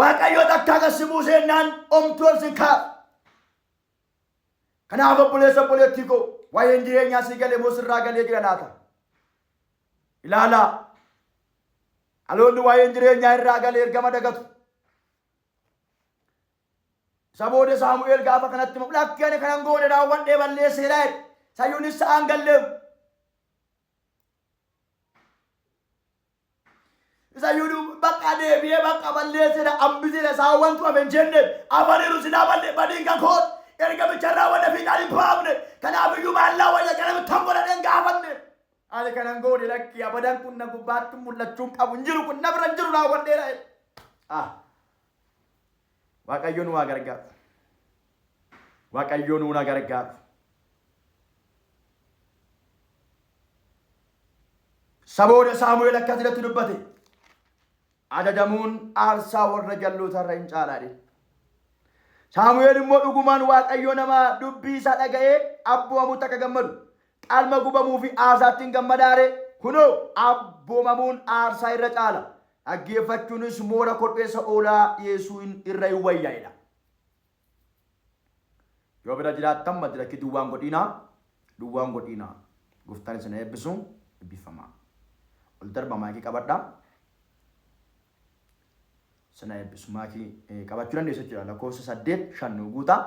Waaqayyo takkaa gad si buuseennaan omtuu ol sin kaasu. Kanaaf obboleessa obboleettii koo waa'een jireenyaa sii galee moo sirraa galee jira laata? Ilaalaa. Dhaloonni waa'een jireenyaa irraa galee ergama dagatu. Isa booda Saamu'eel gaafa kanatti himamu lakki ani kanan goone raawwadhee balleesseera jedhe. Sayyuunis sa'aan galleef. Isa iyyuu bakka deebi'ee bakka balleesseera hambiseera saawwantu hafe hin jenne afaniiru silaa balle badiin kan koot ergamicha raawwadhe fiixaan hin baafne kanaaf iyyuu maallaa wayya gara tan godhadheen gaafanne. Ani kanan goone lakki abadan kun na gubbaatti mul'achuu hin qabu hin jiru kun na bira hin jiru raawwadheera. Ah. Waaqayyo nu haa gargaaru. Waaqayyo nu haa gargaaru. Isa booda Saamu'eel akkas jedhatti dubbate. Ajajamuun aarsaa warra jalloota irra hin caalaadhe. Saamu'eel immoo dhugumaan Waaqayyo nama dubbii isaa dhaga'ee abboomamutti akka gammadu qalma gubamuu fi aarsaatti hin gammadaare kunoo abboomamuun aarsaa irra caala. Dhaggeeffachuunis moora korbeessa oolaa dhiyeessuu irra hin wayyaa'edha. Yoo bira jiraattan madirakii duwwaan godhiinaa duwwaan godhiinaa. Gooftaan isin haa eebbisu eebbifamaa. Ol darba maayikii qabadhaa. Isin haa eebbisu maayikii qabachuu dandeessu jechuudha. Lakkoofsa 8 5 nu guutaa.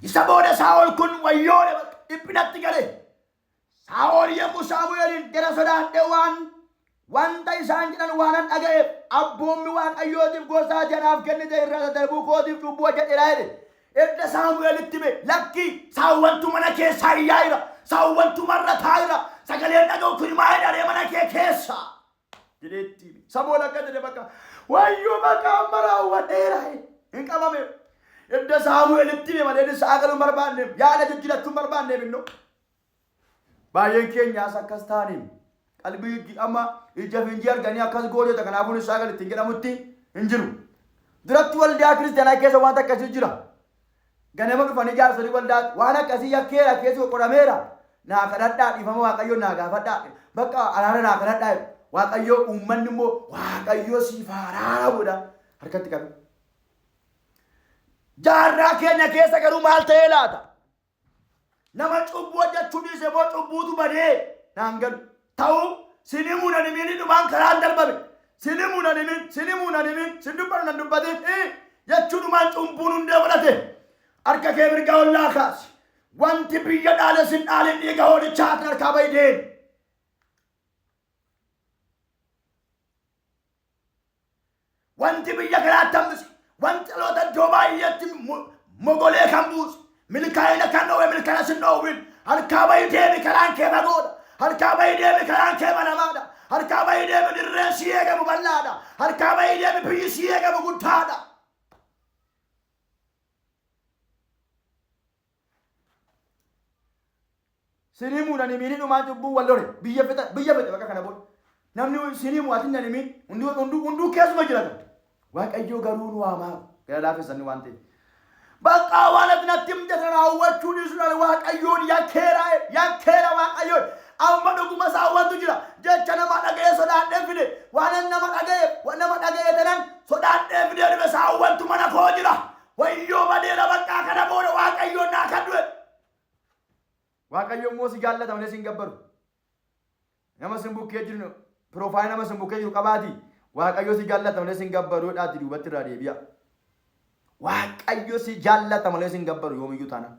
Isa booda Saa'ol kun wayyoodha bakka dhiphinatti gale. Saa'ol yommuu Saamu'eeliin gara sodaadhe waan wanta isaan jedhan waanan dhaga'eef abboommi Waaqayyootiif gorsa ati anaaf kennite irraa daddarbuu kootiif cubbuu hojjedheera jedhe. Edda Saamu'eelitti hime lakki saawwantu mana keessaa iyyaa jira saawwantu marra taa'ira sagaleen dhaga'u kun maa jedharee mana kee keessa jedhee itti hime. Samu'eel akka jedhe bakka wayyoo bakka amma raawwadheera hin qabame. Edda Saamu'eelitti hime malee isaa galuu hin barbaanneef yaada jijjiirachuu hin barbaanneef innoo. Baay'een keenyaas akkas taaniin qalbii amma ija finjii arganii akkas gooteta kanaafuu isaa gal ittiin jedhamutti hin jiru. Duratti waldaa kiristaanaa keessa wanta akkasii jira. Ganama dhufanii jaarsolii waldaa waan akkasii yakkeera keessi qorameera. Naa kadhadhaa dhiifama waaqayyo naa gaafadhaa bakka araara naa kadhadhaa jedhu. Waaqayyo uummanni immoo waaqayyo siif araara godha harkatti qabe. Jaarraa keenya keessa garuu maal ta'ee laata? Nama cubbuu hojjechuu dhiise immoo cubbuutu badee naan galu. Ta'uu sin himuu nan himiin dhumaan karaan darbame. Sin himuu nan himiin, sin himuu nan himiin, sin dubbadhu nan dubbatin jechuudhumaan cubbuun hundee godhate. Harka kee mirgaa ollaa kaasi. Wanti biyya dhaale sin dhaalin dhiiga hoolichaatiin harkaa bahi deemi. Wanti biyya kanaatti hambise, wanti dhaloota iddoo baay'eetti mogolee kan buuse, milkaa'ina kan dhoowwe milkaa'ina sin dhoowwin. Harkaa bahi deemi karaan kee fagoodha. Harkaa bahi deemi karaan kee banamaadha. Harkaa bahi deemi dirreen si eegamu bal'aadha. Harkaa bahi deemi biyyi si eegamu guddaadha. Sin himuu nan himiin dhumaan cubbuun wal lole biyya fixa biyya fixe bakka kana booda. Namni sin himu ati nan himiin hunduu hunduu hunduu keessuma jira kan. Waaqayyoo garuu nu waamaa gara laafessanni waan ta'eef. Bakka waan ati natti himte sana raawwachuu dhiisuudhaan Waaqayyoon yakkeera yakkeera Waaqayyoon. Amma dhuguma saawwantu jira. Jecha nama dhaga'ee sodaadhee fide. Waan nama dhaga'e nama dhaga'e tanan sodaadhee fidee dhufe saawwantu mana koo jira. Wayyoo badeera baqqaa kana booda Waaqayyoon naa kadhu. Waaqayyo immoo si jaallata malee si hin gabbaru. Nama sin bukkee jiru piroofaayilii nama sin bukkee jiru qabaati. Waaqayyo si jaallata malee si hin gabbaru jedhaati duubatti irraa deebi'a. Waaqayyo si jaallata malee si hin gabbaru yoomiyyuu taanaan.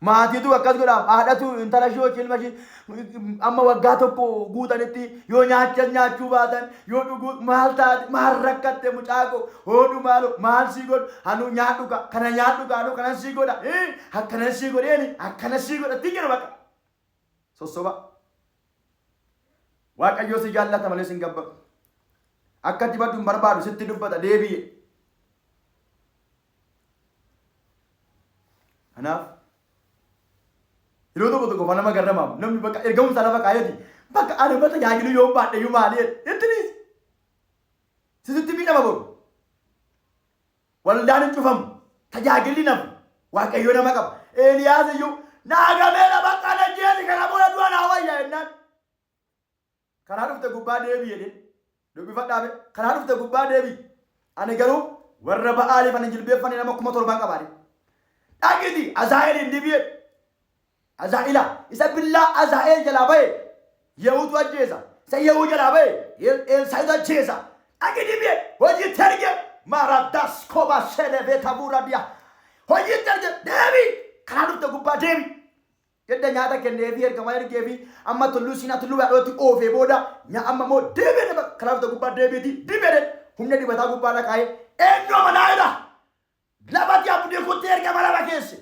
Maatiitu akkas godhaam haadhatu intala ishee yookiin ilma ishee amma waggaa tokko guutanitti yoo nyaachan nyaachuu baatan yoo dhuguu maal taate maal rakkatte mucaa koo hoodhu maalo maal sii godhu anuu nyaadhu kaa kana nyaadhu kaa anuu kanan sii godha akkanan sii godheeni akkana sii godha ittiin jedhu bakka sossoba. Waaqayyoo si jaallata malee sin gabbaru. Akka itti baddu hin barbaadu sitti dubbata deebi'e. Kanaaf yeroo tokko tokko fa nama garramaam namni bakka ergamumsa lafa kaayeti bakka ani amma tajaajilu yoon baadhe iyyuu maali jedhe itti dhiisi. Sisitti miidhama boru. Waldaan hin cufamu. Tajaajilli nafu. Waaqayyo nama qaba. Eeliyaas iyyuu naa gameera bakka na jeesi kana booda du'a naa wayya jennaan. Karaa dhufte gubbaa deebi jedheen. Dubbifadhaa mee. Karaa dhufte gubbaa deebi. Ani garuu warra Ba'aaliif ani jilbeeffanne nama 7,000 qaba jedhe. Dhaqiti Azaa'eliin dibi jedhe. Azaa'ila isa billaa Azaa'el jalaa ba'e Yehuutu ajjeesa. Isa Yehuu jalaa ba'e Elsaa'itu ajjeesa. Dhaqi dibi jedhe. Hojiitti erge. Maraddas koba seleve tabuura diya. Hojiitti erge deebi. Karaa dhufte gubbaa deebi. Edda nyaata kenneefii ergamaa ergeefii amma tulluu Siinaa tulluu badhaadhootti oofee booda nya amma immoo deebi'ee nama karaa dhufte gubbaa deebiitii dibeedhe humna dibataa gubbaa irra kaa'ee eenyu amanaa jedha. Lafati abdii kuttee ergama lafa keesse.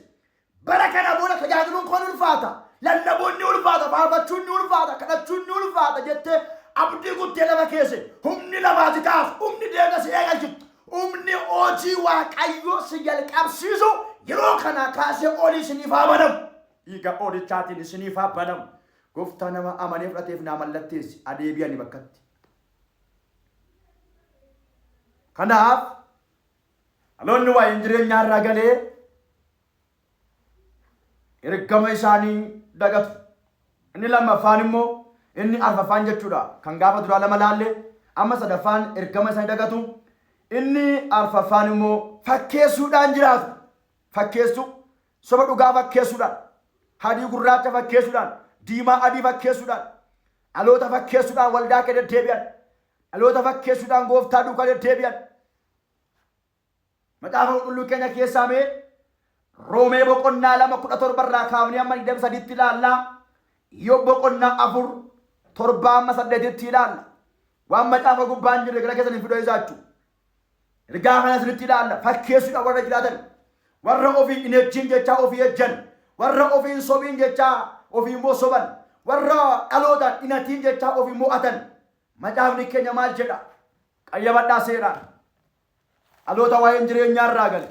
Bara kana booda tajaajiluun koo ni ulfaata. Lallabuun ni ulfaata. Faarfachuun ni ulfaata. Kadhachuun ni ulfaata jettee abdii kuttee lafa keesse. Humni lafaa si kaasu. Humni deemsa si eegalchitu. Humni hojii Waaqayyoo si jalqabsiisu yeroo kanaa kaasee olii isiniif haa banamu. Dhiiga hoolichaatiin isiniif haa banamu. Gooftaa nama amanee fudhateef naa mallatteessi. Adeebi'ani bakkatti. Kanaaf dhaloonni waa'een jireenyaa irraa galee ergama isaanii dagatu. Inni lammaffaan immoo inni arfaffaan jechuudha. Kan gaafa duraa lama laalle amma sadaffaan ergama isaanii dagatu. Inni arfaffaan immoo fakkeessuudhaan jiraatu. Fakkeessuu soba dhugaa fakkeessuudhaan, hadii gurraacha fakkeessuudhaan, diimaa adii fakkeessuudhaan, dhaloota fakkeessuudhaan waldaa kee deddeebi'an, dhaloota fakkeessuudhaan gooftaa duukaa deddeebi'an. Macaafa qulqulluu keenya keessaa mee Roomee boqonnaa 2 17 irraa kaafnee hamma 23tti ilaalla. Iyyoob boqonnaa 4 7 hamma 8tti ilaalla. Waan macaafa gubbaa hin jirre gara keessan hin fidoo isaachuu. Ergaa kana isinitti ilaalla. Fakkeessuudhaan warra jiraatan, warra ofii hin ejjiin jechaa ofii ejjan, warra ofii hin sobiin jechaa ofii immoo soban, warra dhalootaan hin hatiin jechaa ofii mo'atan. Macaafni keenya maal jedha? Qayyabadhaa seeraan. Dhaloota waa'een jireenyaa irraa gale.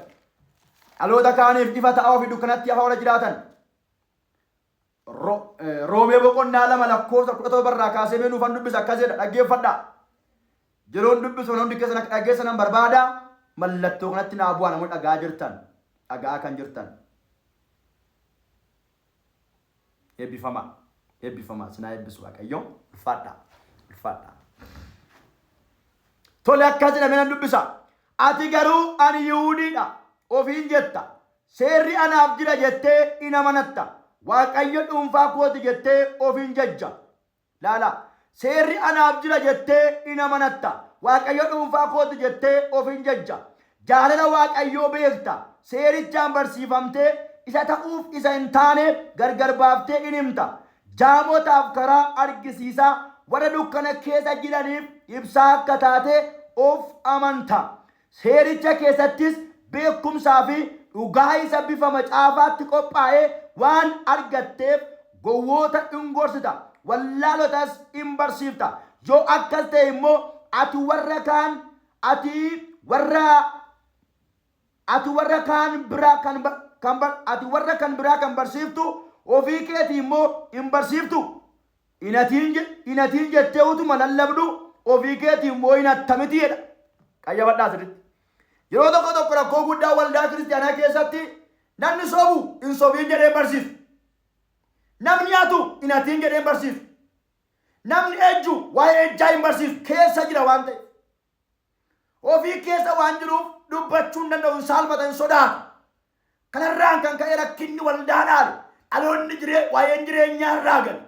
Dhaloota kaaniif ifa ta'aa ofii dukkanatti hafaa warra jiraatan. Roomee boqonnaa 2 lakkoofsa 17 irraa kaasee mee nuufan dubbisa akkas jedha dhaggeeffadhaa. Yeroon dubbisu kana hundi keessan akka dhaggeessanan barbaada. Mallattoo kanatti naa bu'aa namoonni dhaga'aa jirtan. Dhaga'aa kan jirtan. Eebbifamaa. Eebbifamaa. Sinaa eebbisu Waaqayyo. Ulfaadhaa. Ulfaadhaa. Tole akkas jedhamee nan dubbisa. Ati garuu ani Yihuudiidha ofiin jetta. Seerri anaaf jira jettee in amanatta. Waaqayyo dhuunfaa kooti jettee of in jajja. Laala. Seerri anaaf jira jettee in amanatta. Waaqayyo dhuunfaa kooti jettee of in jajja. Jaalala Waaqayyoo beekta. Seerichaan barsiifamtee isa ta'uuf isa hin taane gargar baaftee in himta. Jaamotaaf karaa argisiisaa warra dukkana keessa jiraniif ibsaa akka taate of amanta. Seericha keessattis beekumsaa fi dhugaa isa bifa macaafaatti qophaa'e waan argatteef gowwoota in gorsita, wallaalotas in barsiifta. Yoo akkas ta'e immoo ati warra kaan ati warra ati warra kaan biraa kan kan ati warra kan biraa kan barsiiftu ofii keetii immoo hin barsiiftu. Hin hatiin je- hin hatiin jettee utuma lallabdu ofii keetii immoo hin hatta miti jedha. Qayyabadhaa sirriitti. Yeroo tokko tokko rakkoo guddaa waldaa kiristaanaa keessatti namni sobu hin sobiin jedhee barsiisu. Namni hatu hin hatiin jedhee barsiisu. Namni ejju waa'ee ejjaa hin barsiisu. Keessa jira waan ta'eef. Ofii keessa waan jiruuf dubbachuu hin danda'u, hin saalfata, hin sodaatu. Kanarraan kan ka'e rakkinni waldaa dhaale. Dhaloonni jiree waa'een jireenyaa irraa gale.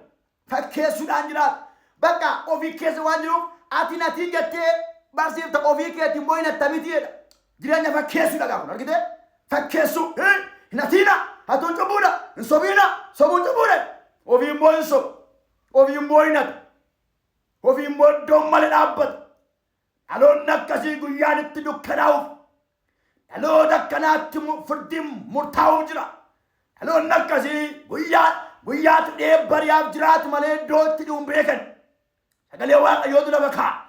Fakkeessuudhaan jiraata. Bakka ofii keessa waan jiruuf ati natiin jettee barsiifta ofii keetti immoo hin attamiti jedha. Jireenya fakkeessuudha gaafa kun argitee? Fakkeessuu hin hatiina hatuun cubbuudha hin sobiina sobuun cubbuudha. Ofii immoo hin sobu. Ofii immoo hin hatu. Ofii immoo iddoon malee dhaabbata. Dhaloonni akkasii guyyaan itti dukkanaa'uuf dhaloota akkanaatti firdiin murtaa'uuf jira. Dhaloonni akkasii guyyaa guyyaatu dhihee bari'aaf jiraatu malee iddoo itti dhi'uun beekan. Sagalee Waaqayyootu lafa kaa'a.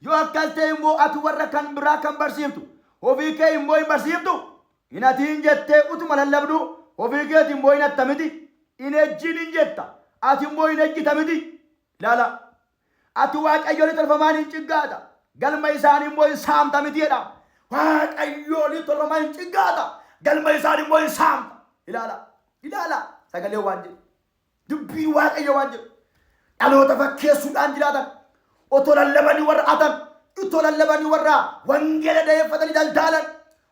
Yoo akkas ta'e immoo ati warra kan biraa kan barsiiftu ofii kee immoo hin barsiiftu? Hin hatiin jettee utuma lallabduu ofii keeti immoo hin hatta miti? Hin ejjiin hin jetta ati immoo hin ejjita miti? Ilaala. Ati waaqayyoolii tolfamaan hin ciggaata, galma isaanii immoo hin saamta miti jedha. Waaqayyoolii tolfamaan hin ciggaata, galma isaanii immoo hin saamta. Ilaala. Ilaala. Sagalee waan jedhu. Dubbiin Waaqayyo waan jedhu. Dhaloota fakkeessuudhaan jiraatan. Otoo lallabanii warra atan. Otoo lallabanii warra wangeela da'eeffatanii daldaalan.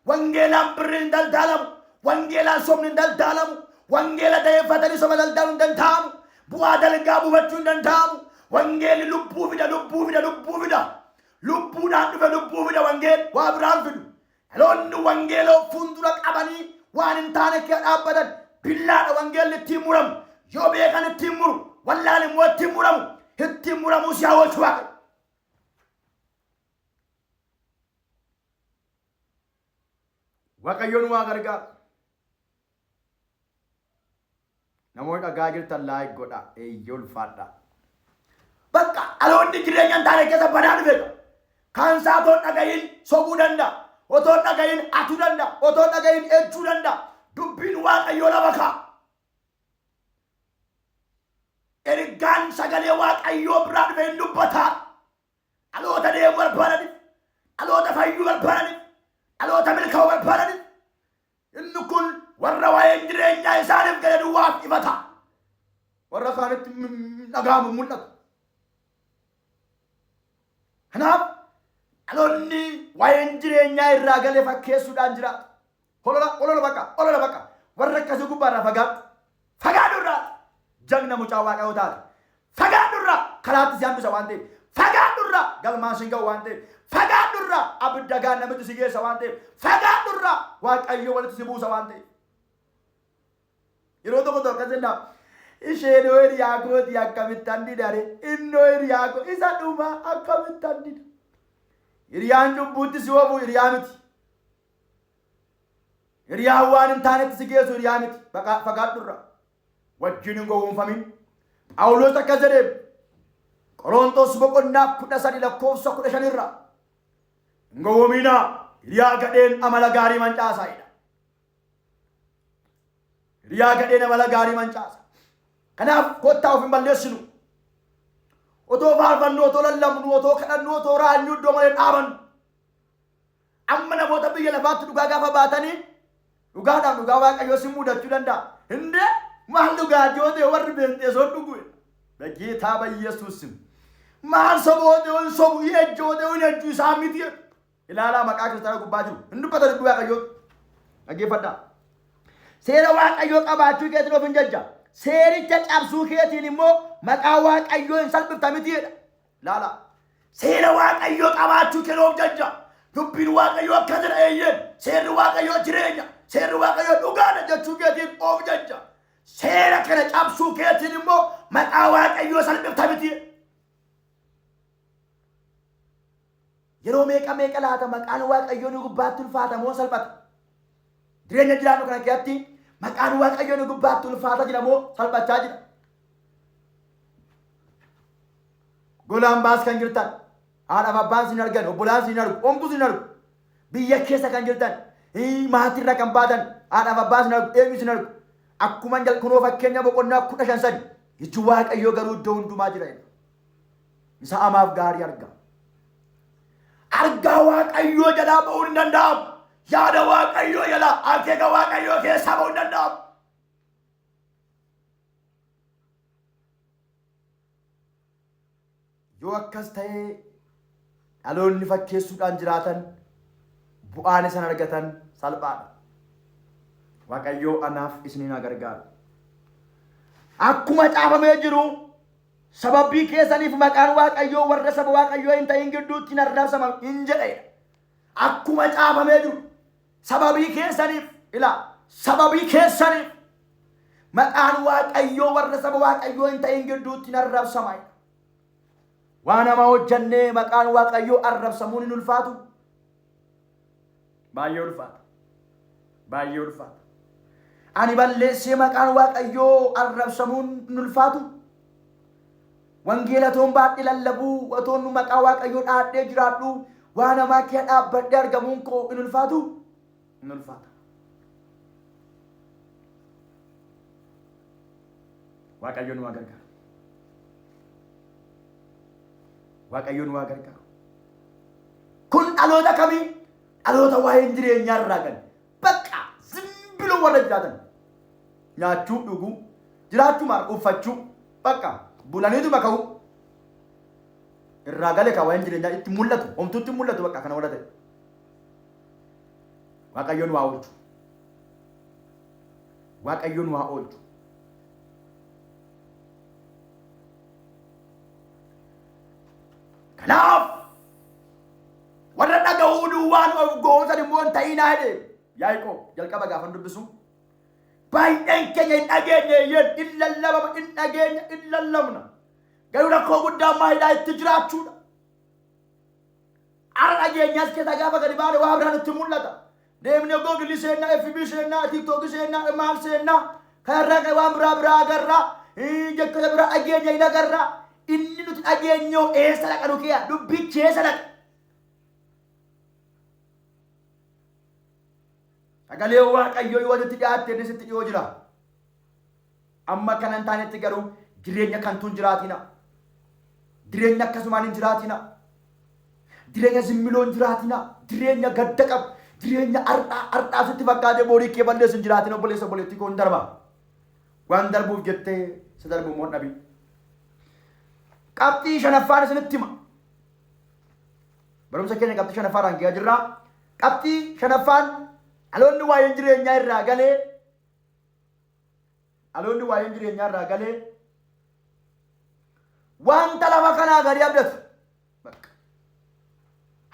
Wangeelaan birriin hin daldaalamu. Wangeelaan sobni hin daldaalamu. Wangeela da'eeffatanii soba daldaaluu hin danda'amu. Bu'aa dalgaa buufachuu hin danda'amu. Wangeelli lubbuu fida, lubbuu fida, lubbuu fida. Lubbuudhaan dhufe lubbuu fida wangeelli waa biraan fidu. Dhaloonni wangeela of fuuldura qabanii waan hin taane kee dhaabbatan billaadha wangeelli ittiin muramu. Yoo beekan ittiin muru, wallaan immoo ittiin muramu. Ittiin muramuu si haa oolchu Waaqayyo. Waaqayyo nu haa gargaaru. Namoonni dhagaa jirtan laayik godha. Eeyyee ulfaadha. Bakka dhaloonni jireenya hin taane keessa badaa dhufe. Kaan isaa otoo hin dhagahin sobuu danda'a. Otoo hin dhagahin atuu danda'a. Otoo hin dhagahin ejjuu danda'a. Dubbiin Waaqayyoo lafa kaa'a. Ergaan sagalee Waaqayyoo biraa dhufe hin dubbataa. Dhaloota deemuu barbaadaniif, dhaloota fayyuu barbaadaniif, dhaloota milkaa'uu barbaadaniif inni kun warra waa'een jireenyaa isaaniif gale duwwaaf ifa ta'a. Warra kaanitti dhaga'amu hin mul'atu. Kanaaf dhaloonni waa'een jireenyaa irraa gale fakkeessuudhaan jiraatu. Holola, holola bakka, holola bakka. Warra akkasii gubbaarraa fagaadhu. Fagaadhu irraa. Jagna mucaa waaqayyoo taate. Fagaadhu irraa karaatti si hambisa waan ta'eef. Fagaadhu irraa galmaan si hin ga'u waan ta'eef. Fagaadhu irraa abidda gaannamitti si geessa waan ta'eef. Fagaadhu irraa waaqayyo walitti si buusa waan ta'eef. Yeroo tokko tokko akkas jennaa. Isheenoo hiriyaa kooti akkamittan didare innoo hiriyaa koo isa dhumaa akkamittan dida. Hiriyaan cubbuutti si oofu hiriyaa miti. Hiriyaan waan hin taanetti si geessu hiriyaa miti. Fagaadhu irraa. Wajjin hin gowwoomfamin. Phaawulos akkas jedhee Qorontos boqonnaa 13 lakkoofsa 15 irraa. Hin gowwoominaa hiriyaa gadheen amala gaarii mancaasaa jedha. Hiriyaa gadheen amala gaarii mancaasa. Kanaaf kottaa of hin balleessinu. Otoo faarfannu, otoo lallabnu, otoo kadhannu, otoo raanyu iddoo malee dhaabannu. Amma namoota biyya lafaatti dhugaa gaafa baatanii dhugaadhaan dhugaa waaqayyoo si mudachuu danda'a. Hindee maal dhugaa yoo ta'e warri beenxeesoon dhugu. Bageetaa bayyesuusim. Maal soboo ta'e hin sobu, ejjoo ta'e hin ejju isaan miti. Ilaalaa maqaa kiristaanaa gubbaa jiru. Hin dubbata dubbii waaqayyoo. Dhaggeeffadhaa. Seera waaqayyoo qabaachuu keetiin of hin jajja. Seericha cabsuu keetiin immoo maqaa waaqayyoo hin salphifta miti jedha. Laala. Seera Waaqayyoo qabaachuu kee of jajja. Dubbiin Waaqayyoo akka jedha eeyyeen. Seerri Waaqayyoo jireenya. Seerri Waaqayyoo dhugaadha jechuu keetiin of jajja. Seera kana cabsuu keetiin immoo maqaa Waaqayyoo salphifta miti. Yeroo meeqa meeqa laata maqaan Waaqayyoo nu gubbaatti ulfaata moo salphata? Jireenya jiraannu kana keessatti maqaan Waaqayyoo nu gubbaatti ulfaata jira moo salphachaa jira? Golaan baas kan jirtan, haadhaaf abbaan sin argan, obbolaan sin argu, homtuu sin argu. Biyya keessa kan jirtan, maatirra kan baatan, haadhaaf abbaan sin argu, eenyu sin argu. Akkuma kunoo fakkeenya boqonnaa 15 sadi, iji Waaqayyoo garuu iddoo hundumaa jira jedha. Isa amaaf gaarii arga. Argaa Waaqayyoo jalaa ba'uun hin danda'amu. Yaada Waaqayyoo jalaa, akeeka Waaqayyoo keessaa ba'uun hin danda'amu. Yoo akkas ta'e dhaloonni fakkeessuudhaan jiraatan bu'aan isaan argatan salphaadha. Waaqayyoo anaaf isiniin haa gargaaru. Akkuma caafamee jiru sababii keessaniif maqaan Waaqayyoo warra saba Waaqayyoo hin ta'in gidduutti hin arrabsama hin jedha. Akkuma caafamee jiru sababii keessaniif ilaa sababii keessaniif maqaan Waaqayyoo warra saba Waaqayyoo hin ta'in gidduutti hin arrabsama. Waan hamaa hojjannee maqaan Waaqayyoo arrabsamuun hin ulfaatu. Baay'ee ulfaata. Baay'ee ulfaata. Ani balleessee maqaan Waaqayyoo arrabsamuun hin ulfaatu. Wangeela toon baadhee lallabuu, otoon maqaa Waaqayyoo dhaadhee jiraadhu, waa namaa kee dhaabbadhee argamuun koo hin ulfaatu? Hin ulfaata. Waaqayyo nu haa gargaaru. Waaqayyo nu haa gargaaru. Kun dhaloota kamii? Dhaloota waa'een jireenyaa irraa gale. Bakka zimbiloo warra jiraatan. Nyaachuu, dhuguu, jiraachuu maar uffachuu, bakka bulaniituma ka'uu. Irraa gale ka waa'een jireenyaa itti mul'atu, homtuutti mul'atu bakka kana warra ta'e. Waaqayyo nu haa oolchu. Waaqayyo nu haa oolchu. Kanaaf warra dhaga'uu duwwaan of goonsan immoo hin ta'inaa jedhe Yaaqoob jalqaba gaafan dubbisu. Baay'een keenya hin dhageenye eeyyeen hin lallabama hin dhageenya hin lallabna. Garuu rakkoo guddaan maalidhaa itti jiraachuudha. Ara dhageenyaas keessaa gaafa gadi baane waa biraa nutti mul'ata. Deemnee Google seennaa, FB seennaa, TikTok seennaa, maal seennaa, kanarraa kan waan biraa biraa agarra, jechoota biraa dhageenya hin agarra. Inni nuti dhageenyoo eessa dhaqa nu kiya? Dubbichi eessa dhaqa? Sagalee Waaqayyoo yoo walitti dhiyaatte inni sitti dhiyoo jira. Amma kana hin taanetti garuu jireenya kantuu hin jiraatina. Jireenya akkasumaan hin jiraatina. Jireenya zimmiloo hin jiraatina. Jireenya gadda qabu. Jireenya har'aa har'aa sitti fakkaatee borii kee balleessu hin jiraatina obboleessa obboleettii koo hin darba. Waan darbuuf jettee si darbu immoo hin dhabin. Qabxii shanaffaan isinitti hima. Barumsa keenya qabxii shanaffaadhaan gahaa jirra. Qabxii shanaffaan dhaloonni waa'een jireenyaa irraa galee Dhaloonni waa'een jireenyaa irraa galee wanta lafa kanaa gadi abdatu. Bakka.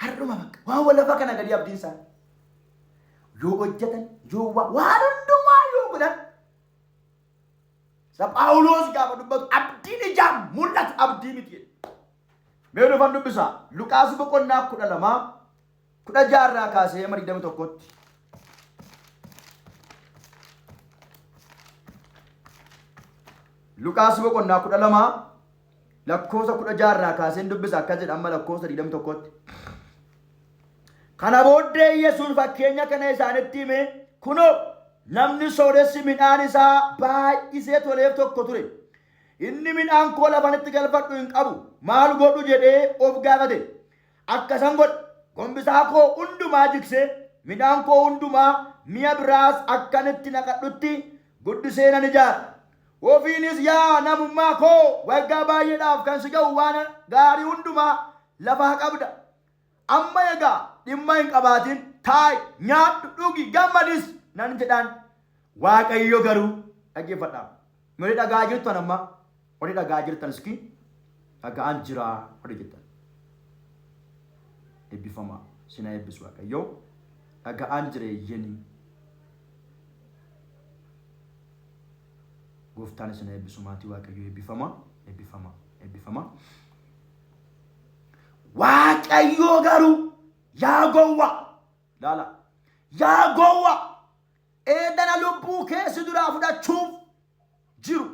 Har'uma bakka. Waan lafa kana gadi abdiin isaa. Yoo hojjetan, yoo waan hundumaa yoo godhan. Isa Phaawulos gaafa dubbatu abdiin ijaan mul'atu abdii miti jedhe. Mee dhufan dubbisa. Luqaas boqonnaa 12 16 irraa kaasee hamma 21tti. Luqaas boqonnaa 12 lakkoofsa 16 irraa kaaseen dubbisa akkas jedha amma lakkoofsa 21tti. Kana booddee Yesuus fakkeenya kana isaanitti hime, kunoo namni sooressi midhaan isaa baay'isee toleef tokko ture. Inni midhaan koo lafan itti galfadhu hin qabu, maal godhu jedhee of gaafate. Akkasan godha, gombisaa koo hundumaa jigsee, midhaan koo hundumaa mi'a biraas akkan itti naqadhutti guddisee nan ijaara. Ofiinis yaa namummaa koo waggaa baay'eedhaaf kan si ga'u waan gaarii hundumaa lafaa qabda. Amma egaa dhimma hin qabaatin, taa'i, nyaadhu, dhugi, gammadis nan jedhaan. Waaqayyo garuu dhaggeeffadhaa. Warri dhagaa jirtan amma warri dhagaa jirtan iski dhaga'aan jira warri jettan. Eebbifamaa sina eebbisu Waaqayyo dhaga'aan jira eeyyanii. Gooftaan isin eebbisu maatii Waaqayyo eebbifamaa eebbifamaa eebbifamaa. Waaqayyo garuu yaa gowwaa laala yaa gowwaa eedana lubbuu kee si duraa fudhachuuf jiru.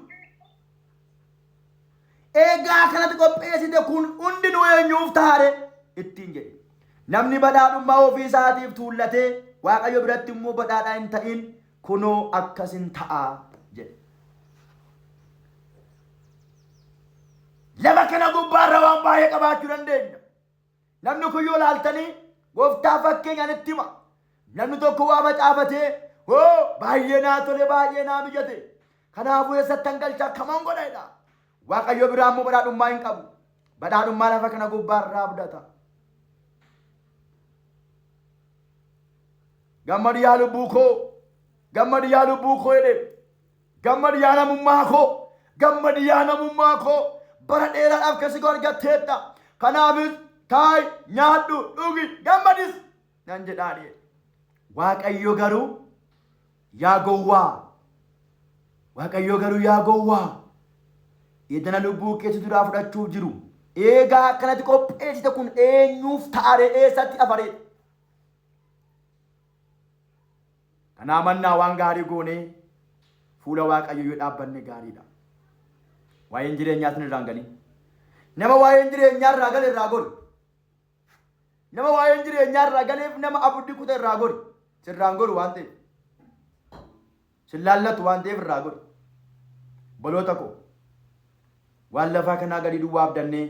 Eegaa kanatti qopheessite kun hundinuu eenyuuf taare ittiin jedhe. Namni badhaadhummaa ofii isaatiif tuullatee Waaqayyo biratti immoo badhaadhaa hin ta'in kunoo akkas hin ta'a jedhe. Lafa kana gubbaarra waan baay'ee qabaachuu dandeenya. Namni kun yoo laaltanii gooftaa fakkeenyaan itti hima. Namni tokko waa facaafatee hoo baay'ee naa tole baay'ee naa mijate. Kanaafuu eessattan galcha akkaman godha jedha. Waaqayyo biraa immoo badhaadhummaa hin qabu. Badhaadhummaa lafa kana gubbaarraa abdata. Gammadi yaa lubbuu koo gammadi yaa lubbuu koo jedhe. Gammadi yaa namummaa koo, gammadi yaa namummaa koo, bara dheeraadhaaf kan si argatteetta. Kanaafis taa'i, nyaadhu, dhugi, gammadis nan jedhaan jedhe. Waaqayyo garuu yaa gowwaa, Waaqayyo garuu yaa gowwaa, edana lubbuu keetti duraa fudhachuuf jiru. Eegaa akkanatti qopheessite kun eenyuuf ta'aree eessatti afaree? Kanaa mannaa waan gaarii goonee fuula Waaqayyoo yoo dhaabbanne gaariidha. Waa'een jireenyaa isin irraan galin. Nama waa'een jireenyaa irraa gale irraa gori. Nama waa'een jireenyaa irraa galeef nama abdii kute irraa gori. Sirraan goru waan ta'eef. Sin laallatu waan ta'eef irraa gori. Obboloota koo waan lafaa kanaa gadii duwwaa abdannee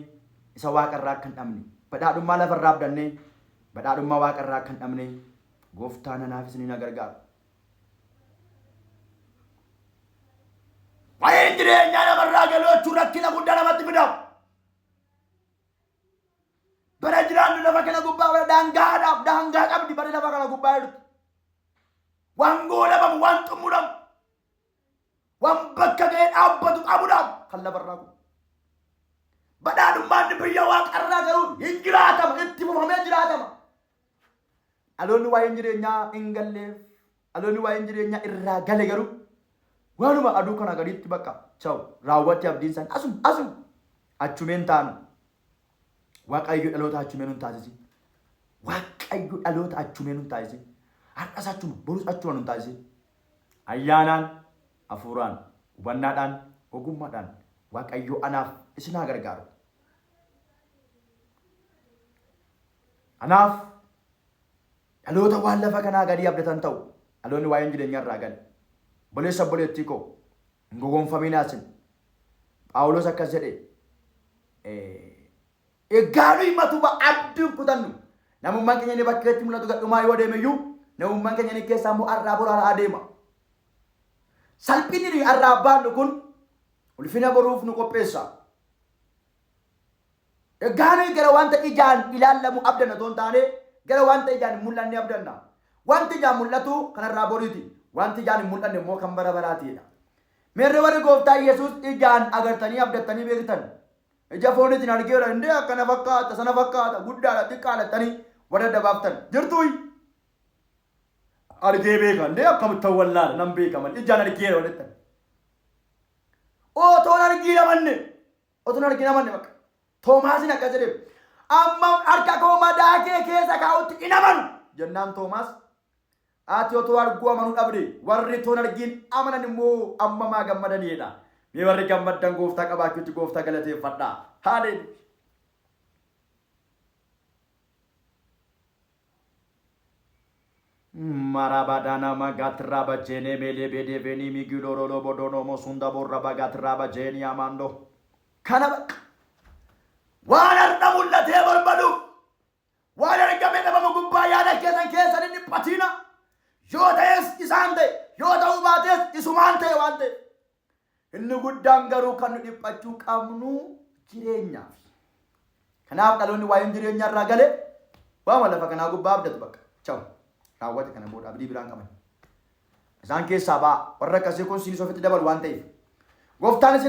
isa waaqa irraa akka hin dhabne badhaadhummaa lafa irraa abdannee badhaadhummaa waaqa irraa akka hin dhabne gooftaan anaaf isin na gargaaru. Waa'een jireenyaa namarraa galuu jechuun rakkina guddaa namatti fida. Bara jiraannu lafa kana gubbaa bara daangaadhaaf daangaa qabdi bara lafa kana gubbaa jirtu. Waan goolabamu, waan xumuramu, waan bakka ga'ee dhaabbatu qabuudhaaf kan lafarraa kun. Badhaadhummaan biyya waaqarraa garuu hin jiraatama, itti fufamee jiraatama. Dhaloonni waa'een jireenyaa hin galleef, dhaloonni waa'een jireenyaa irraa gale garuu waanuma aduu kana gaditti bakka chaw raawwatti abdiin isaanii asuma asuma achumeen taanu. Waaqayyo dhaloota achumeen nun taasisin. Waaqayyo dhaloota achumeen nun taasisin. Har'as achuma borus achuma nun taasisin. Ayyaanaan, hafuuraan, hubannaadhaan, ogummaadhaan Waaqayyo anaaf isin haa gargaaru. Anaaf dhaloota waan lafa kanaa gadii abdatan ta'u dhaloonni waa'een jireenya irraa gale. Obboleessa obboleettii koo hin gowwoomfaminaa isin. Phaawulos akkas jedhe egaa nuyi matuma abdii hin kutannu. Namummaan keenya inni bakkeetti mul'atu gadhumaa yoo adeeme iyyuu namummaan keenya inni keessaa immoo har'aa boraara adeema. Salphinni nuyi har'aa baannu kun ulfina boruuf nu qopheessa. Egaa nuyi gara wanta ijaan ilaallamu abdanna otoo hin taane gara wanta ijaan hin mul'anne abdanna. Wanti ijaan mul'atu kanarraa boriiti. Wanti ijaan hin mul'anne immoo kan bara baraatiidha. Meerre warri gooftaa Yesuus ijaan agartanii abdattanii beektan? Ija fooniitiin argeera indee akkana fakkaata sana fakkaata guddaadha xiqqaadha jettanii warra adda baaftan jirtuuyi? Argee beeka indee akkamitti wallaala nan beeka malee ijaan argeera warra jettan. Otoon argiin amanne Otoon argin amanne bakka. Toomaasin akkas jedhee amma harka koo madaa kee keessa kaa'utti hin amanu jennaan Toomaas ati otoo arguu amanuu dhabde warri toon argiin amanan immoo amma maa gammadaniidha. Mee warri gammaddan gooftaa qabaachuutti gooftaa galateeffadhaa. Haaleluuyaa. Marabadana magatraba jene mele bede veni migilorolo bodono mosunda borra bagatraba jeni amando. Kana bakka waan har'a mul'atee barbaadu waan argamee dhabamu gubbaa yaada keessan keessan hin dhiphatiina. Yoo ta'es isaan ta'e yoo ta'uu baates isumaan ta'e waan ta'e. Inni guddaan garuu kan nu dhiphachuu qabnu jireenyaaf. Kanaaf dhaloonni waa'een jireenyaa irraa gale waama lafa kanaa gubbaa abdatu bakka. Chaw. Raawwate kana booda abdii biraan qaban. Isaan keessaa ba'a. Warra akkasii kun siinis ofitti dabalu waan ta'eef. Gooftaan isin